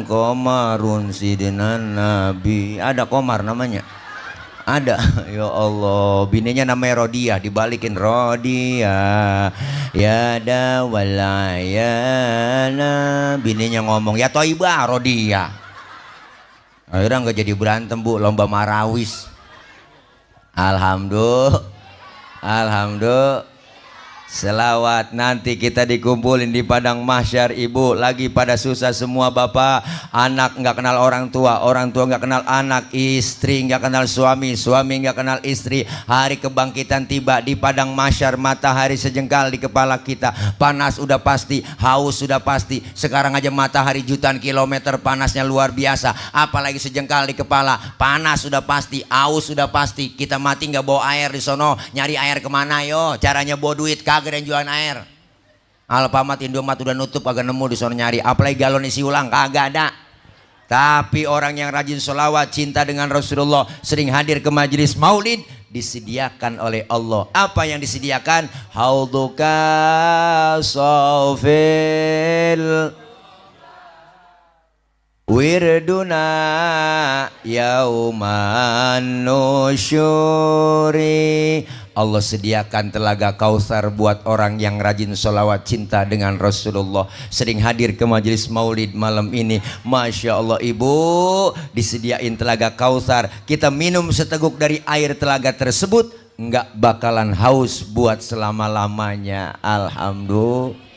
Komarun sidina Nabi. Ada Komar namanya. Ada. Ya Allah. Bininya namanya Rodia. Dibalikin Rodia. Ya dawalayana. Bininya ngomong ya Toibah Rodia. Akhirnya nggak jadi berantem bu. Lomba marawis. Alhamdulillah. Selawat. Nanti kita dikumpulin di padang mahsyar. Ibu lagi pada susah semua, bapak anak nggak kenal orang tua nggak kenal anak, istri nggak kenal suami nggak kenal istri. Hari kebangkitan tiba di padang mahsyar, matahari sejengkal di kepala kita, panas udah pasti, haus sudah pasti. Sekarang aja matahari jutaan kilometer, panasnya luar biasa, apalagi sejengkal di kepala. Panas sudah pasti, haus sudah pasti. Kita mati nggak bawa air di sono, nyari air kemana yo? Caranya bawa duit, kagak ada yang jualan air. Alfamart, Indomaret udah nutup, kagak nemu di sono nyari. Apalagi galon isi ulang, kagak ada. Tapi orang yang rajin sholawat, cinta dengan Rasulullah, sering hadir ke majelis maulid, disediakan oleh Allah. Apa yang disediakan? Hauduka sofil wirduna yauman nusyuri. Allah sediakan telaga Kautsar buat orang yang rajin sholawat, cinta dengan Rasulullah, sering hadir ke majelis maulid malam ini. Masya Allah, ibu, disediain telaga Kautsar. Kita minum seteguk dari air telaga tersebut, nggak bakalan haus buat selama-lamanya. Alhamdulillah.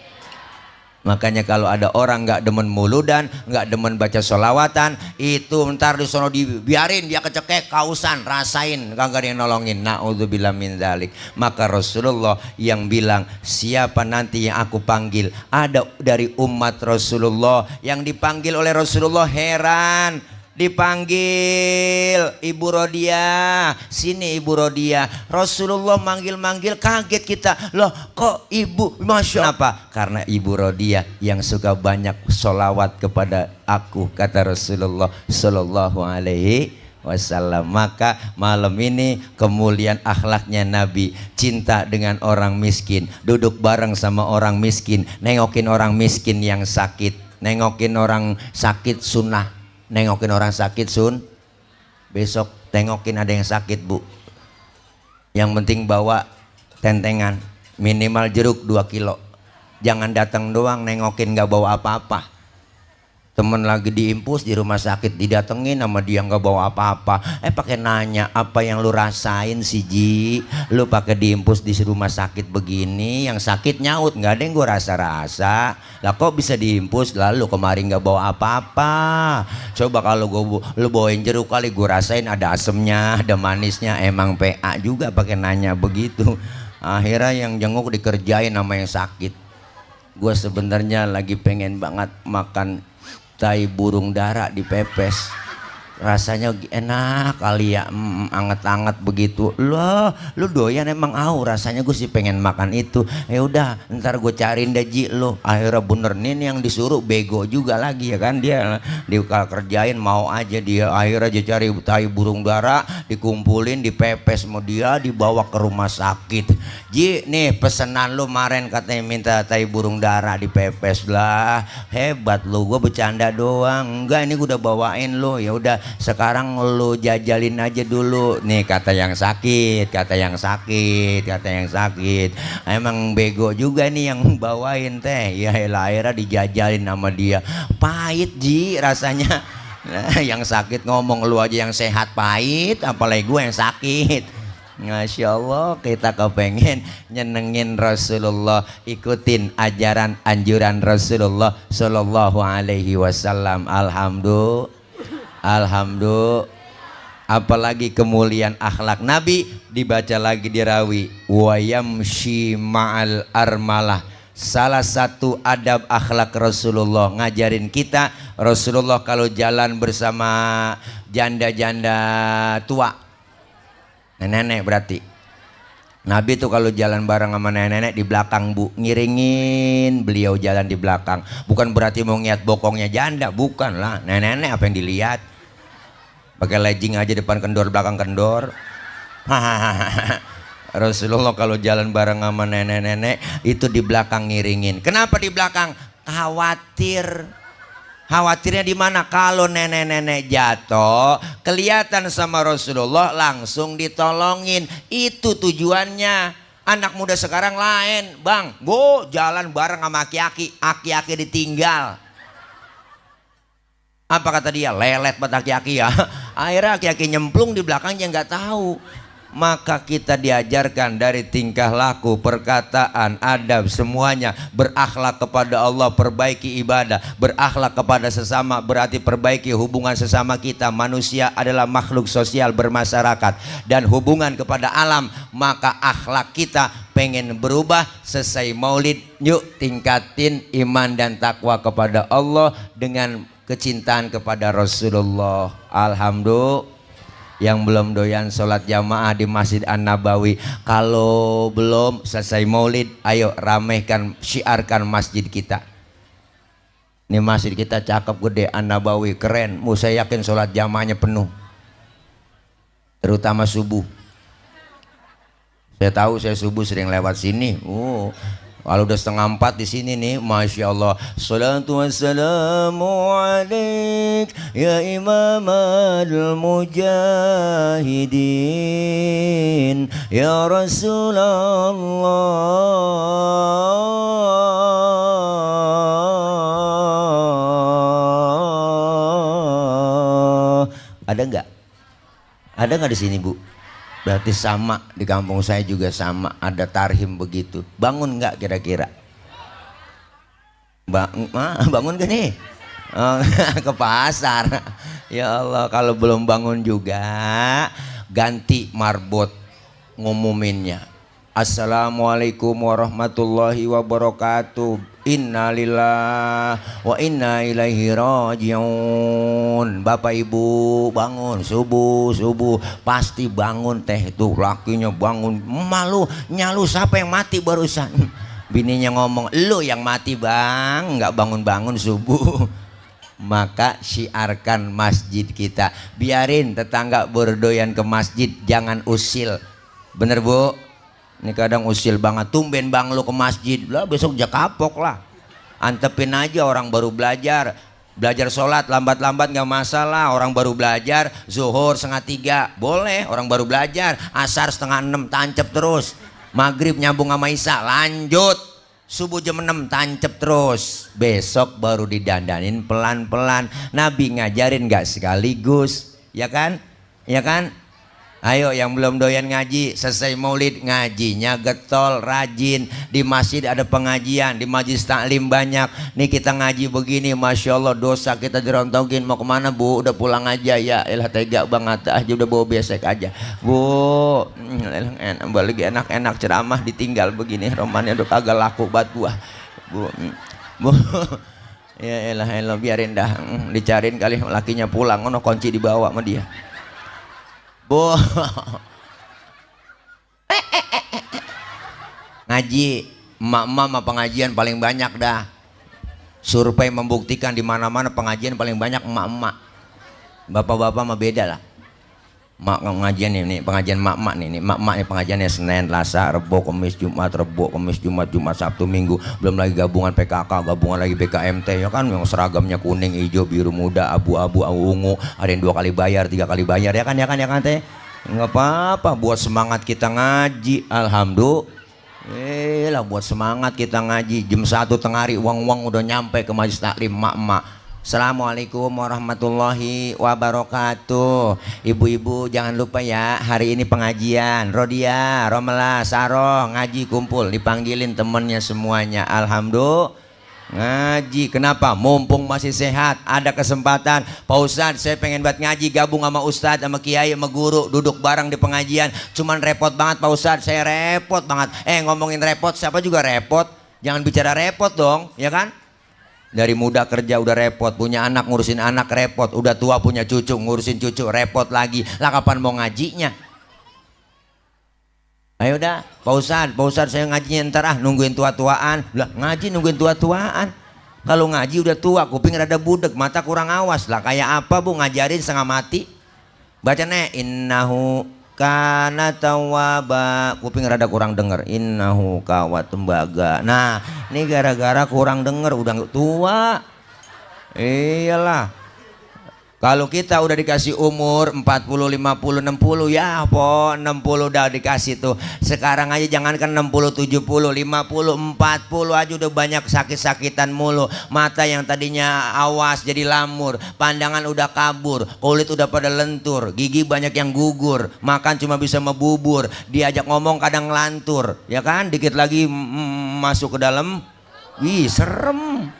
Makanya kalau ada orang nggak demen muludan, nggak demen baca sholawatan, itu ntar di sono dibiarin dia kecekek, kausan, rasain, kagak ada yang nolongin. Na'udzubillah min dzalik. Maka Rasulullah yang bilang, siapa nanti yang aku panggil? Ada dari umat Rasulullah yang dipanggil oleh Rasulullah, heran. Dipanggil Ibu Rodia, sini Ibu Rodia. Rasulullah manggil-manggil, kaget kita. Loh kok ibu? Masya Allah. Kenapa? Karena Ibu Rodia yang suka banyak sholawat kepada aku, kata Rasulullah Sallallahu Alaihi Wasallam. Maka malam ini kemuliaan akhlaknya Nabi, cinta dengan orang miskin, duduk bareng sama orang miskin, nengokin orang miskin yang sakit, nengokin orang sakit sunnah. Nengokin orang sakit besok tengokin ada yang sakit, bu. Yang penting bawa tentengan, minimal jeruk 2 kilo. Jangan datang doang nengokin nggak bawa apa-apa. Temen lagi diimpus di rumah sakit, didatengin sama dia nggak bawa apa-apa. Pakai nanya, apa yang lu rasain sih Ji? Lu pakai diimpus di rumah sakit begini, yang sakit nyaut, nggak ada yang gue rasa-rasa. Lah kok bisa diimpus? Lalu kemarin nggak bawa apa-apa. Coba kalau lu bawain jeruk kali gue rasain, ada asemnya, ada manisnya. Emang PA juga pakai nanya begitu. Akhirnya yang jenguk dikerjain sama yang sakit. Gue sebenarnya lagi pengen banget makan tai burung dara dipepes, rasanya enak kali ya, anget-anget begitu. Loh, lu doyan emang? Rasanya gue sih pengen makan itu. Ya udah, ntar gue cariin deh Ji lo. Akhirnya bener nih yang disuruh bego juga lagi ya kan, dia kerjain mau aja dia. Akhirnya dia cari tai burung dara, dikumpulin, dipepes sama dia, dibawa ke rumah sakit. Ji, nih pesanan lu kemarin katanya minta tai burung dara dipepes. Lah, hebat lu, gue bercanda doang. Enggak, ini gue udah bawain lo. Ya udah, sekarang lu jajalin aja dulu. Nih kata yang sakit, kata yang sakit. Emang bego juga nih yang bawain teh. Ya akhirnya dijajalin sama dia. Pahit Ji rasanya. Nah, yang sakit ngomong, lu aja yang sehat pahit, apalagi gue yang sakit. Masya Allah, kita kepengen nyenengin Rasulullah, ikutin ajaran anjuran Rasulullah Sallallahu Alaihi Wasallam. Alhamdulillah. Apalagi kemuliaan akhlak Nabi, dibaca lagi di rawi, wa yamshi ma'al armalah. Salah satu adab akhlak Rasulullah, ngajarin kita Rasulullah kalau jalan bersama janda-janda tua, nenek-nenek berarti. Nabi tuh kalau jalan bareng sama nenek-nenek di belakang, bu, ngiringin beliau jalan di belakang. Bukan berarti mau ngeliat bokongnya janda, bukan lah. Nenek-nenek apa yang dilihat? Pakai legging aja depan kendor, belakang kendor. Rasulullah kalau jalan bareng sama nenek-nenek itu di belakang ngiringin. Kenapa di belakang? Khawatir. Khawatirnya di mana? Kalau nenek-nenek jatuh, kelihatan sama Rasulullah, langsung ditolongin. Itu tujuannya. Anak muda sekarang lain, bang. Go jalan bareng sama aki-aki, aki-aki ditinggal. Apa kata dia? Lelet buat aki-aki ya. Akhirnya aki-aki nyemplung di belakangnya nggak tahu. maka kita diajarkan dari tingkah laku, perkataan, adab, semuanya berakhlak kepada Allah, perbaiki ibadah, berakhlak kepada sesama berarti perbaiki hubungan sesama kita. Manusia adalah makhluk sosial bermasyarakat dan hubungan kepada alam, maka akhlak kita pengen berubah. Selesai maulid, yuk tingkatin iman dan takwa kepada Allah dengan kecintaan kepada Rasulullah. Alhamdulillah. Yang belum doyan sholat jamaah di Masjid An-Nabawi, kalau belum selesai maulid, ayo ramaikan, syiarkan masjid kita. Ini masjid kita cakep, gede, An-Nabawi, keren. Saya yakin sholat jamaahnya penuh, terutama subuh. Saya tahu, saya subuh sering lewat sini. Kalau udah 3:30 di sini nih, masya Allah. Salatu wassalamu alaik ya imam al-mujahidin ya Rasulullah. Ada nggak? Ada nggak di sini, Bu? Berarti sama, di kampung saya juga sama, ada tarhim begitu. Bangun nggak kira-kira? Bangun gak nih? Ke pasar. Ya Allah, kalau belum bangun juga ganti marbot ngumuminnya. Assalamualaikum warahmatullahi wabarakatuh. Innalillah wa inna ilaihi rajiun. Bapak Ibu bangun subuh pasti bangun teh, itu lakinya bangun, malu nyalu siapa yang mati barusan. Bininya ngomong, lu yang mati bang, nggak bangun subuh. Maka syiarkan masjid kita, biarin tetangga berdoyan ke masjid, jangan usil. Bener Bu? Ini kadang usil banget, tumben bang lu ke masjid lah, besok jak kapok lah. Antepin aja, orang baru belajar sholat lambat-lambat nggak masalah. Orang baru belajar zuhur 2:30 boleh, orang baru belajar. Asar 5:30 tancep terus, maghrib nyambung sama isya lanjut, subuh jam 6 tancep terus. Besok baru didandanin pelan-pelan. Nabi ngajarin nggak sekaligus, ya kan? Ya kan? Ayo yang belum doyan ngaji, selesai maulid ngajinya getol, rajin. Di masjid ada pengajian, di majlis taklim banyak. Nih kita ngaji begini, masya Allah dosa kita dirontokin. Mau kemana Bu? Udah pulang aja ya. Elah tega banget aja, udah bawa besek aja Bu. Balik enak-enak ceramah ditinggal begini, romannya udah kagak laku buat gua Bu. Ya elah biarin dah, dicariin kali lakinya pulang, ono kunci dibawa sama dia Bu. Ngaji emak-emak sama pengajian paling banyak dah. Survei membuktikan di mana-mana pengajian paling banyak emak-emak. Bapak-bapak mah beda lah. Mak pengajian ini, pengajian emak-emak nih, emak-emak nih pengajiannya Senin, Selasa, Rebo, Kamis, Jumat, Rebo, Kamis, Jumat, Sabtu, Minggu. Belum lagi gabungan PKK, gabungan lagi BKMT ya kan, yang seragamnya kuning, hijau, biru, muda, abu-abu, ungu. Ada yang 2 kali bayar, 3 kali bayar, ya kan teh. Nggak apa-apa buat semangat kita ngaji. Alhamdulillah. Lah buat semangat kita ngaji. Jam 1 tengah hari uang udah nyampe ke majlis taklim emak-emak. Assalamualaikum warahmatullahi wabarakatuh. Ibu-ibu jangan lupa ya, hari ini pengajian. Rodia, Romela, Saroh ngaji kumpul, dipanggilin temennya semuanya. Alhamdulillah ngaji. Kenapa? Mumpung masih sehat, ada kesempatan. Pak Ustadz saya pengen buat ngaji, gabung sama Ustadz, sama Kiai, sama guru, duduk bareng di pengajian. Cuman repot banget Pak Ustadz, saya repot banget. Ngomongin repot, siapa juga repot. Jangan bicara repot dong, ya kan? Dari muda kerja udah repot, punya anak ngurusin anak repot, udah tua punya cucu ngurusin cucu repot lagi. Lah kapan mau ngajinya? Ayo dah, Pak Ustadz saya ngajinya ntar nungguin tua-tuaan. Lah ngaji nungguin tua-tuaan? Kalau ngaji udah tua, kuping rada budek, mata kurang awas. Lah kayak apa Bu ngajarin setengah mati? Baca nih, innahu kana tawwaba, kuping rada kurang denger. Innahu kawat tembaga. Nah ini gara-gara kurang denger, udah tua. Iyalah Kalau kita udah dikasih umur 40, 50, 60, ya po 60 udah dikasih tuh. Sekarang aja jangankan 60, 70, 50, 40 aja udah banyak sakit-sakitan mulu. Mata yang tadinya awas jadi lamur, pandangan udah kabur, kulit udah pada lentur, gigi banyak yang gugur, makan cuma bisa membubur, diajak ngomong kadang lantur, ya kan? Dikit lagi masuk ke dalam, wih serem.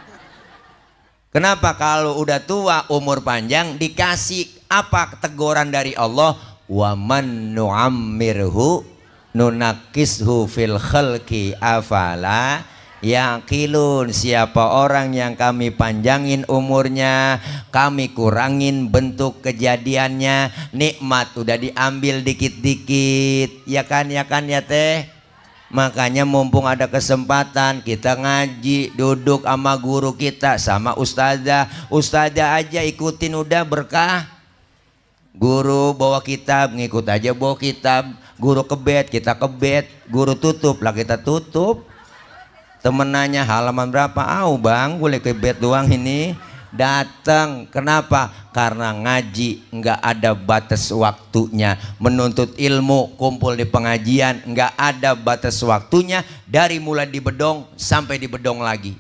Kenapa? Kalau udah tua umur panjang dikasih apa teguran dari Allah, wa man nu'ammirhu nunakishu fil khalqi afala yaqilun. Siapa orang yang kami panjangin umurnya, kami kurangin bentuk kejadiannya, nikmat udah diambil dikit-dikit, ya kan ya teh. Makanya mumpung ada kesempatan kita ngaji, duduk sama guru kita, sama ustazah aja ikutin udah berkah. Guru bawa kitab, ngikut aja bawa kitab. Guru kebet, kita kebet. Guru tutup lah, kita tutup. Temen nanya halaman berapa? Bang boleh kebet doang ini. Datang. Kenapa? Karena ngaji nggak ada batas waktunya. Menuntut ilmu, kumpul di pengajian nggak ada batas waktunya. Dari mulai di bedong sampai di bedong lagi.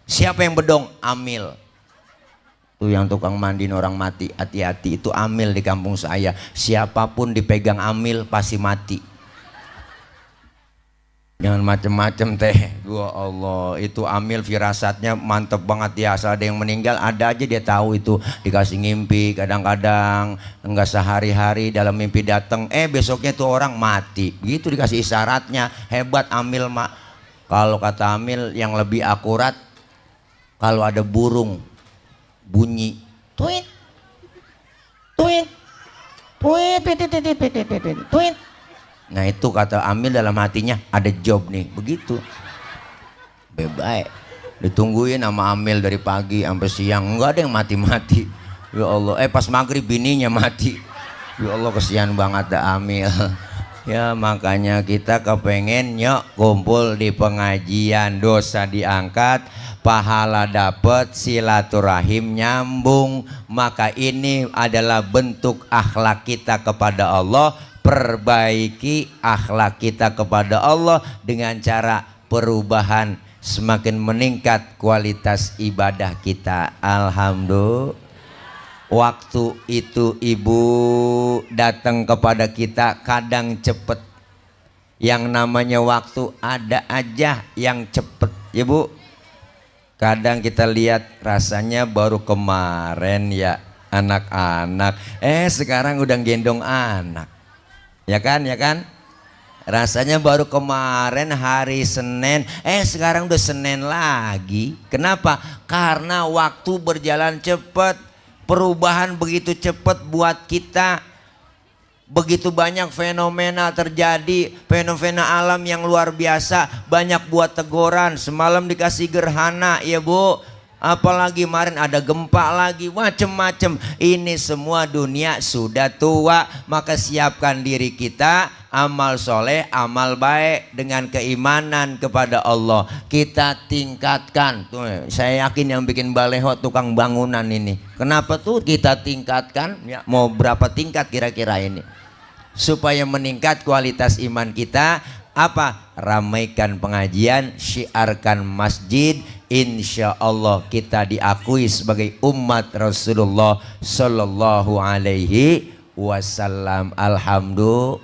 Siapa yang bedong? Amil. Tuh yang tukang mandiin orang mati, hati-hati, itu amil di kampung saya. Siapapun dipegang amil pasti mati. Jangan macem-macem teh. Ya Allah, itu amil firasatnya mantep banget ya. Asal ada yang meninggal, ada aja dia tahu itu. Dikasih ngimpi, kadang-kadang enggak sehari-hari dalam mimpi datang, besoknya tuh orang mati. Begitu dikasih isyaratnya. Hebat amil mak. Kalau kata amil yang lebih akurat, kalau ada burung bunyi tweet tweet tweet tweet tweet. Nah itu kata amil dalam hatinya ada job nih, begitu. Bebas ditungguin sama amil dari pagi sampai siang, nggak ada yang mati-mati. Ya Allah, pas maghrib bininya mati. Ya Allah, kesian banget dah amil. Ya makanya kita kepengen nyok kumpul di pengajian, dosa diangkat, pahala dapat, silaturahim nyambung. Maka ini adalah bentuk akhlak kita kepada Allah. Perbaiki akhlak kita kepada Allah dengan cara perubahan, semakin meningkat kualitas ibadah kita. Alhamdulillah. Waktu itu ibu datang kepada kita kadang cepet. Yang namanya waktu ada aja yang cepet ya bu. Kadang kita lihat rasanya baru kemarin ya anak-anak, sekarang udah gendong anak. Ya kan? Rasanya baru kemarin hari Senin, sekarang udah Senin lagi. Kenapa? Karena waktu berjalan cepat, perubahan begitu cepat buat kita. Begitu banyak fenomena terjadi, fenomena alam yang luar biasa. Banyak buat teguran, semalam dikasih gerhana ya bu. Apalagi kemarin ada gempa lagi, macem-macem. Ini semua dunia sudah tua. Maka siapkan diri kita, amal soleh, amal baik dengan keimanan kepada Allah. Kita tingkatkan. Tuh, saya yakin yang bikin baleho tukang bangunan ini. Kenapa tuh kita tingkatkan? Ya, mau berapa tingkat kira-kira ini? Supaya meningkat kualitas iman kita. Apa? Ramaikan pengajian, syiarkan masjid. Insya Allah kita diakui sebagai umat Rasulullah Sallallahu Alaihi Wasallam. Alhamdulillah.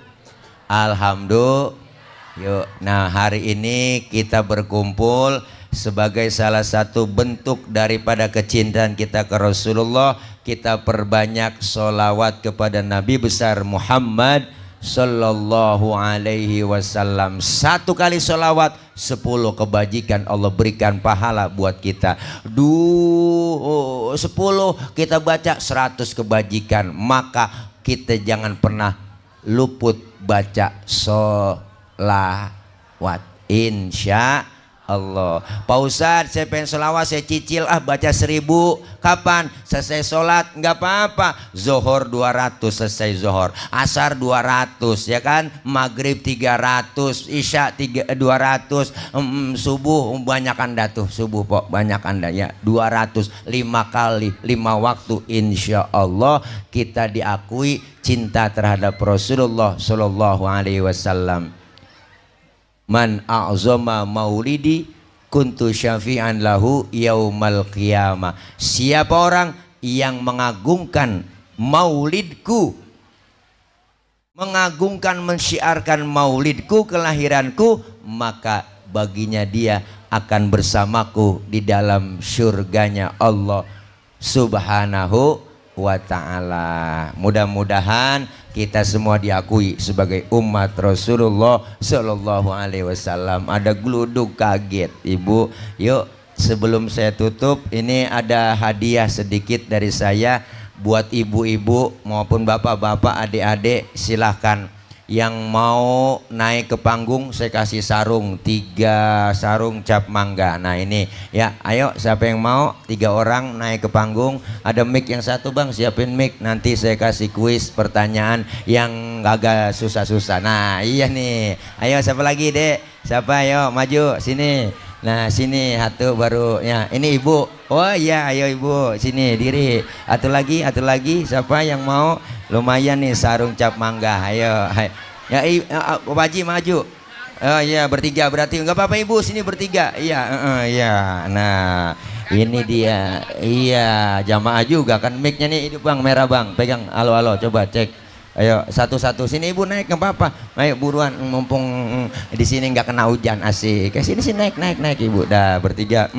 Yuk, nah hari ini kita berkumpul sebagai salah satu bentuk daripada kecintaan kita ke Rasulullah. Kita perbanyak sholawat kepada Nabi besar Muhammad Sallallahu Alaihi Wasallam. 1 kali sholawat 10 kebajikan Allah berikan pahala buat kita. 10 kita baca 100 kebajikan. Maka kita jangan pernah luput baca sholawat. Insya Allah. Pak Ustadz, saya pengen sholawat, saya cicil baca 1000. Kapan? Selesai sholat nggak apa-apa. Zohor 200 selesai zohor, asar 200 ya kan, maghrib 300, isya 200, subuh banyak anda tuh, subuh pok banyak anda ya, 200, 5 kali 5 waktu, insya Allah kita diakui cinta terhadap Rasulullah Shallallahu Alaihi Wasallam. Man a'zama maulidi kuntu syafi'an lahu yaumal qiyamah. Siapa orang yang mengagungkan maulidku, mengagungkan mensyiarkan maulidku, kelahiranku, maka baginya dia akan bersamaku di dalam surganya Allah Subhanahu wa ta'ala. Mudah-mudahan kita semua diakui sebagai umat Rasulullah Shallallahu Alaihi Wasallam. Ada geluduk kaget ibu. Yuk sebelum saya tutup, ini ada hadiah sedikit dari saya buat ibu-ibu maupun bapak-bapak, adik-adik. Silahkan yang mau naik ke panggung saya kasih sarung, 3 sarung cap mangga. Nah ini ya, ayo siapa yang mau, 3 orang naik ke panggung. Ada mic yang satu bang, siapin mic, nanti saya kasih kuis pertanyaan yang agak susah-susah. Nah iya nih, ayo siapa lagi dek, siapa, ayo maju sini. Nah sini satu baru ya, ini ibu. Oh iya ayo ibu sini diri. Satu lagi siapa yang mau? Lumayan nih sarung cap mangga. Ayo ya, Pak Haji maju. Oh iya bertiga berarti nggak apa-apa ibu, sini bertiga. Iya iya. Nah ini dia. Iya jamaah juga kan, mic-nya nih hidup bang, merah bang, pegang. Halo coba cek. Ayo satu-satu, sini ibu naik nggak apa-apa. Ayo buruan, mumpung di sini nggak kena hujan, asik. Kayak sini naik ibu. Dah bertiga.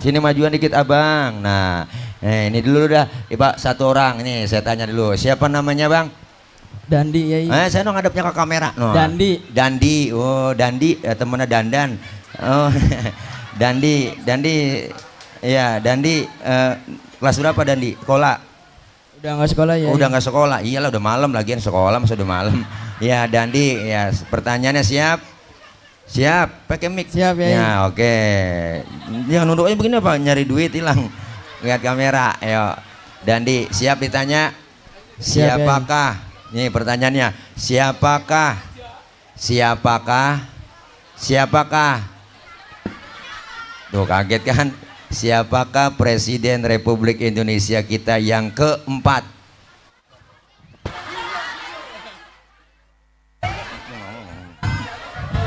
Sini majuan dikit abang. Nah ini dulu dah. Pak satu orang ini saya tanya dulu. Siapa namanya bang? Dandi ya. Saya dong ngadepnya ke kamera. No. Dandi. Oh Dandi, temennya Dandan. Oh Dandi. Ya Dandi. Kelas berapa Dandi? Sekolah? Udah nggak sekolah ya? Udah nggak sekolah. Iyalah udah malam, lagian sekolah masa udah malam. Ya Dandi, ya pertanyaannya siap? Siap, pakai mic. Siap ya. Ya oke. Jangan nunduknya begini apa? Nyari duit hilang. Lihat kamera. Ayo Dandi, siap ditanya? Siap, siapakah? Nih pertanyaannya. Siapakah? Tuh kaget kan? Siapakah Presiden Republik Indonesia kita yang keempat?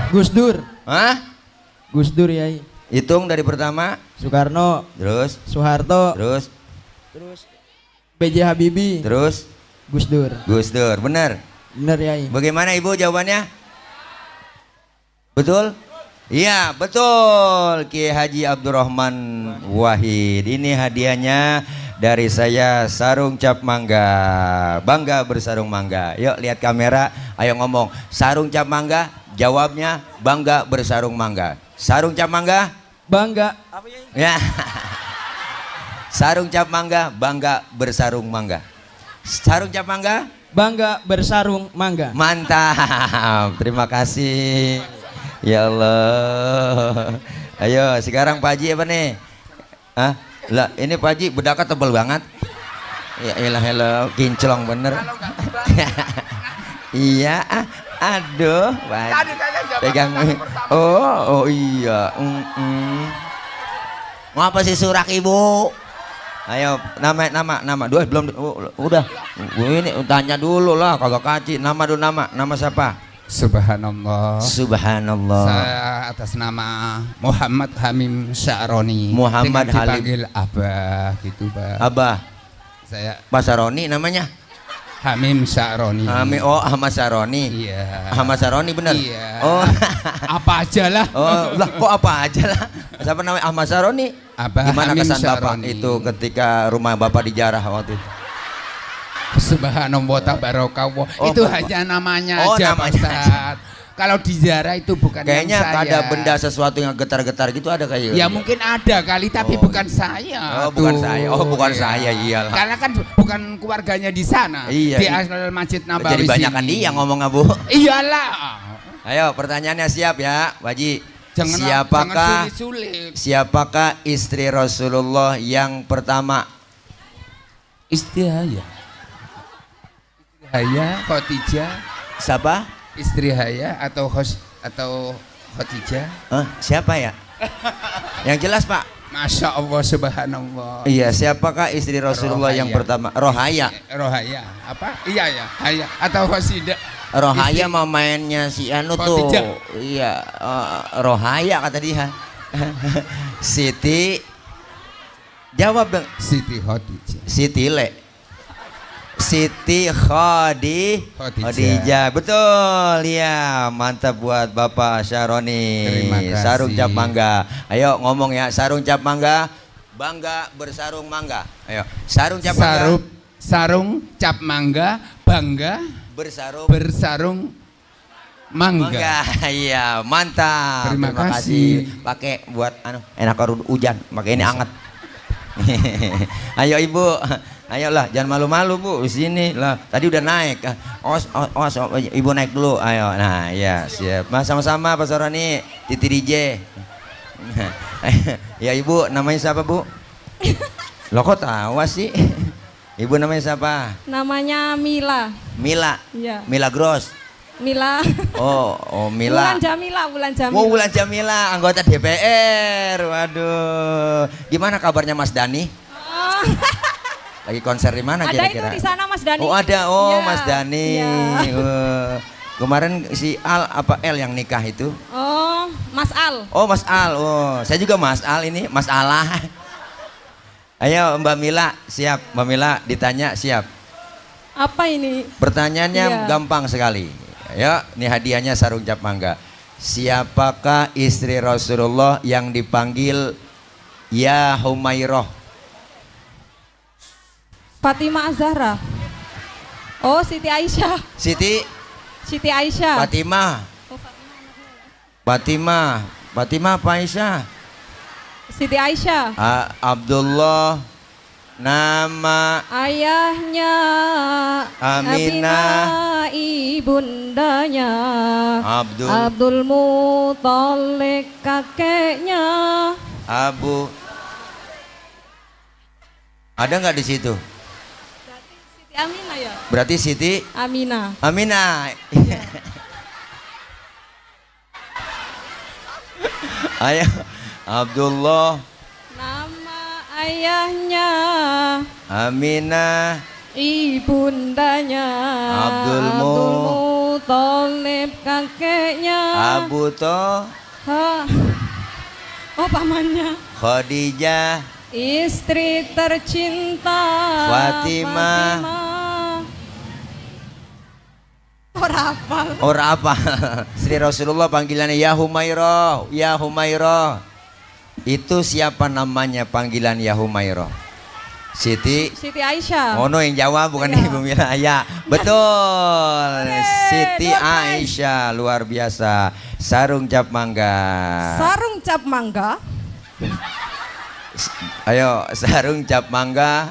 Gus Dur. Hah? Gus Dur ya. Hitung dari pertama. Soekarno. Terus. Soeharto. Terus. B.J. Habibie. Terus. Gus Dur. Bener. Bener ya. Bagaimana ibu jawabannya? Betul? Iya betul, Kiai Haji Abdurrahman Wahid. Ini hadiahnya dari saya, sarung cap mangga. Bangga bersarung mangga. Yuk lihat kamera, ayo ngomong. Sarung cap mangga, jawabnya bangga bersarung mangga. Sarung cap mangga? Bangga. Apa ya? Sarung cap mangga, bangga bersarung mangga. Sarung cap mangga? Bangga bersarung mangga. Mantap, terima kasih. Ya Allah. Ayo sekarang Pak Haji apa nih? Hah? Lah ini Pak Haji bedaknya tebal banget. Ya elah kinclong bener. Iya. Aduh, pegang. Oh iya. Mau apa sih surak ibu? Ayo nama. Dua belum. Udah. Ini tanya dulu lah, kagak kaci. Nama dulu nama siapa? Subhanallah. Saya atas nama Muhammad Hamim Sya'roni. Muhammad Halim. Dipanggil Abah gitu, Pak. Abah. Saya Pak Saroni namanya. Hamim Sya'roni. Ahmad Saroni. Iya. Ahmad Saroni bener. Iya. Oh. Apa aja lah. Oh, lah kok apa aja lah. Siapa namanya Ahmad Saroni? Abah Gimana Hamim kesan Bapak Sya'roni. itu ketika rumah Bapak dijarah waktu itu? Subhanallah tabarakallah. Itu hanya namanya aja, Pak namanya Ustaz. Kalau dijarah itu bukan kayaknya yang saya. ada benda sesuatu yang getar-getar gitu ada kayak. Ya mungkin ada kali tapi bukan saya. Bukan saya. Bukan saya, iyalah. Karena kan bukan keluarganya di sana. Iya. Di Al Masjid Nabawi. Jadi banyakan dia ngomong Bu. Iyalah. Ayo pertanyaannya siap ya, Pak Haji. Siapakah jangan sulit-sulit. Siapakah istri Rasulullah yang pertama? Istri Haya, Khadijah, Siapa? istri Haya atau Khadijah. Siapa ya? Yang jelas Pak. Masya Allah, subhanallah. Iya, siapakah istri Rasulullah yang pertama? Rohaya. Rohaya, apa? Iya ya, Haya atau Khadidah. Rohaya mau mainnya si Anu tuh. Khadijah. Iya, Rohaya kata dia. Siti. Jawab dong. Siti Khadijah. Siti Le. Siti Khadijah. Betul ya, mantap buat Bapak Syaroni. Terima kasih. Sarung cap mangga. Ayo ngomong ya, sarung cap mangga, bangga bersarung mangga. Ayo, sarung cap mangga. Sarung cap mangga, bangga bersarung mangga. Iya, mantap. Terima kasih. Pakai buat enak karun hujan, pakai ini anget. Ayo Ibu. Ayolah, jangan malu-malu Bu, sini lah. Tadi udah naik. Awas, Ibu naik dulu. Ayo, nah ya siap. Mas sama-sama Pak Saroni, Titi DJ. Ya Ibu, namanya siapa Bu? Loh kok tahu sih? Ibu namanya siapa? Namanya Mila. Mila. Iya. Mila Gross. Mila. Oh Mila. Bulan Jamila, Bulan Jamila. Oh Bulan Jamila, anggota DPR. Waduh. Gimana kabarnya Mas Dani? Oh. Lagi konser di mana kira-kira? Ada itu di sana Mas Dani. Oh ada, Ya. Mas Dani. Ya. Kemarin si Al apa L yang nikah itu? Oh, Mas Al. Oh Mas Al, saya juga Mas Al ini, Mas Alah. Ayo Mbak Mila, siap. Mbak Mila ditanya siap. Apa ini? Pertanyaannya Iya. gampang sekali. Ayo, ini hadiahnya sarung cap mangga. Siapakah istri Rasulullah yang dipanggil Ya Humairah? Fatimah Az-Zahra. Oh, Siti Aisyah. Siti Aisyah. Fatimah. Fatimah apa Aisyah? Siti Aisyah. Abdullah nama Ayahnya Aminah. Ibundanya Abdul Muthalib kakeknya. Abu. Ada nggak di situ? Siti Aminah ya? Berarti Siti Aminah. Aminah. Ayo Abdullah Nama ayahnya Aminah ibundanya Abdul Muthalib kakeknya. Abu Toh Oh, pamannya. Khadijah Istri tercinta Fatimah. Ora apa? Sri Rasulullah panggilannya Ya Humairah, Ya Humairah. Itu siapa namanya panggilan Ya Humairah? Siti Aisyah. Oh no, yang jawab bukan Ya. Ibu Mila. Ya, betul. Siti door prize. Aisyah, luar biasa. Sarung cap mangga. Sarung cap mangga. Ayo, sarung cap mangga.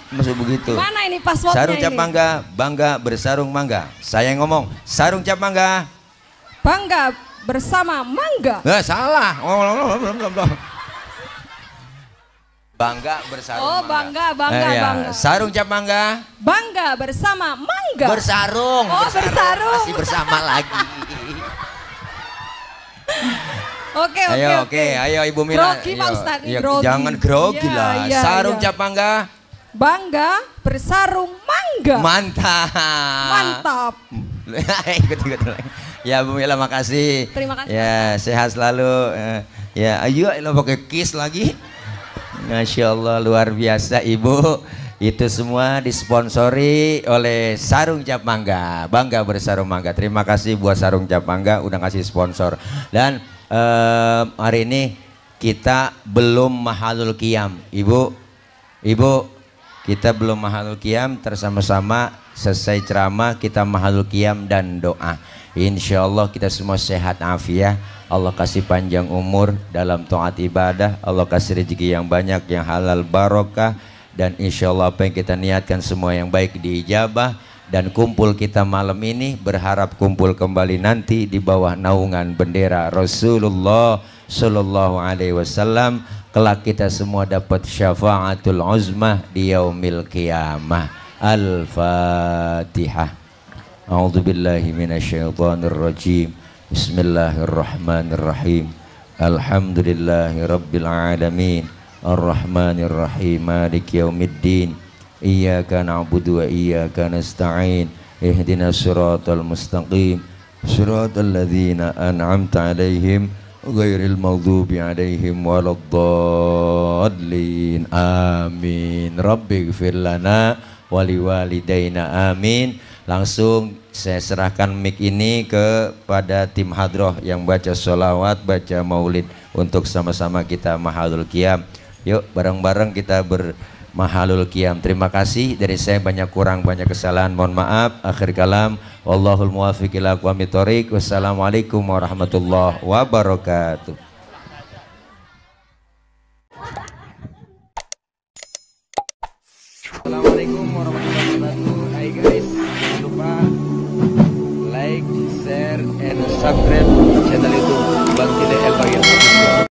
Masuk begitu. Mana ini passwordnya Sarung cap ini? mangga, bangga bersarung mangga. Saya yang ngomong, sarung cap mangga. Bangga bersama mangga. Salah. Belum. Bangga bersarung Oh, mangga. bangga, Ya. bangga. Sarung cap mangga. Bangga bersama mangga. Bersarung. Oh, bersarung. Masih bersama lagi. Oke. Ayo Ibu Mila. Grogi Pak Ayo. Ustadz, Ya, grogi. jangan grogi Iya, lah. iya, Sarung iya. cap mangga. Bangga bersarung mangga. Mantap. Mantap. ikut lagi. Ya Bu Mila, makasih. Terima kasih. Ya, sehat selalu. Ya, ayo lo pakai kiss lagi. Masya Allah, luar biasa Ibu. Itu semua disponsori oleh Sarung Cap Mangga. Bangga bersarung mangga. Terima kasih buat Sarung Cap Mangga udah ngasih sponsor. Dan hari ini kita belum mahalul qiyam. Ibu, kita belum mahalul qiyam. Tersama-sama selesai ceramah kita mahalul qiyam dan doa. Insya Allah kita semua sehat afiat. Allah kasih panjang umur dalam taat ibadah. Allah kasih rezeki yang banyak, yang halal barokah. Dan insya Allah apa yang kita niatkan semua yang baik diijabah. Dan kumpul kita malam ini berharap kumpul kembali nanti di bawah naungan bendera Rasulullah Sallallahu Alaihi Wasallam. Kelak kita semua dapat syafaatul uzmah di yaumil qiyamah. Al-Fatihah. A'udzu billahi minasyaitonir rajim. Bismillahirrahmanirrahim. Alhamdulillahi rabbil alamin. Ar-Rahmanir Rahim. Maliki yaumiddin. Iyyaka na'budu wa iyyaka nasta'in. Ihdinas siratal mustaqim. Siratal ladzina an'amta 'alaihim ghairil maghdubi 'alaihim waladdallin. Amin. Rabbighfir lana wa liwalidayna. Amin. Langsung saya serahkan mic ini kepada tim hadroh yang baca sholawat, baca maulid untuk sama-sama kita mahalul qiyam. Yuk bareng-bareng kita mahalul qiyam. Terima kasih dari saya, banyak kurang banyak kesalahan, mohon maaf. Akhir kalam, wallahul muwaffiq ila aqwamit thoriq. Wassalamualaikum warahmatullahi wabarakatuh. Assalamualaikum warahmatullahi wabarakatuh. Hai guys, jangan lupa like, share, and subscribe channel YouTube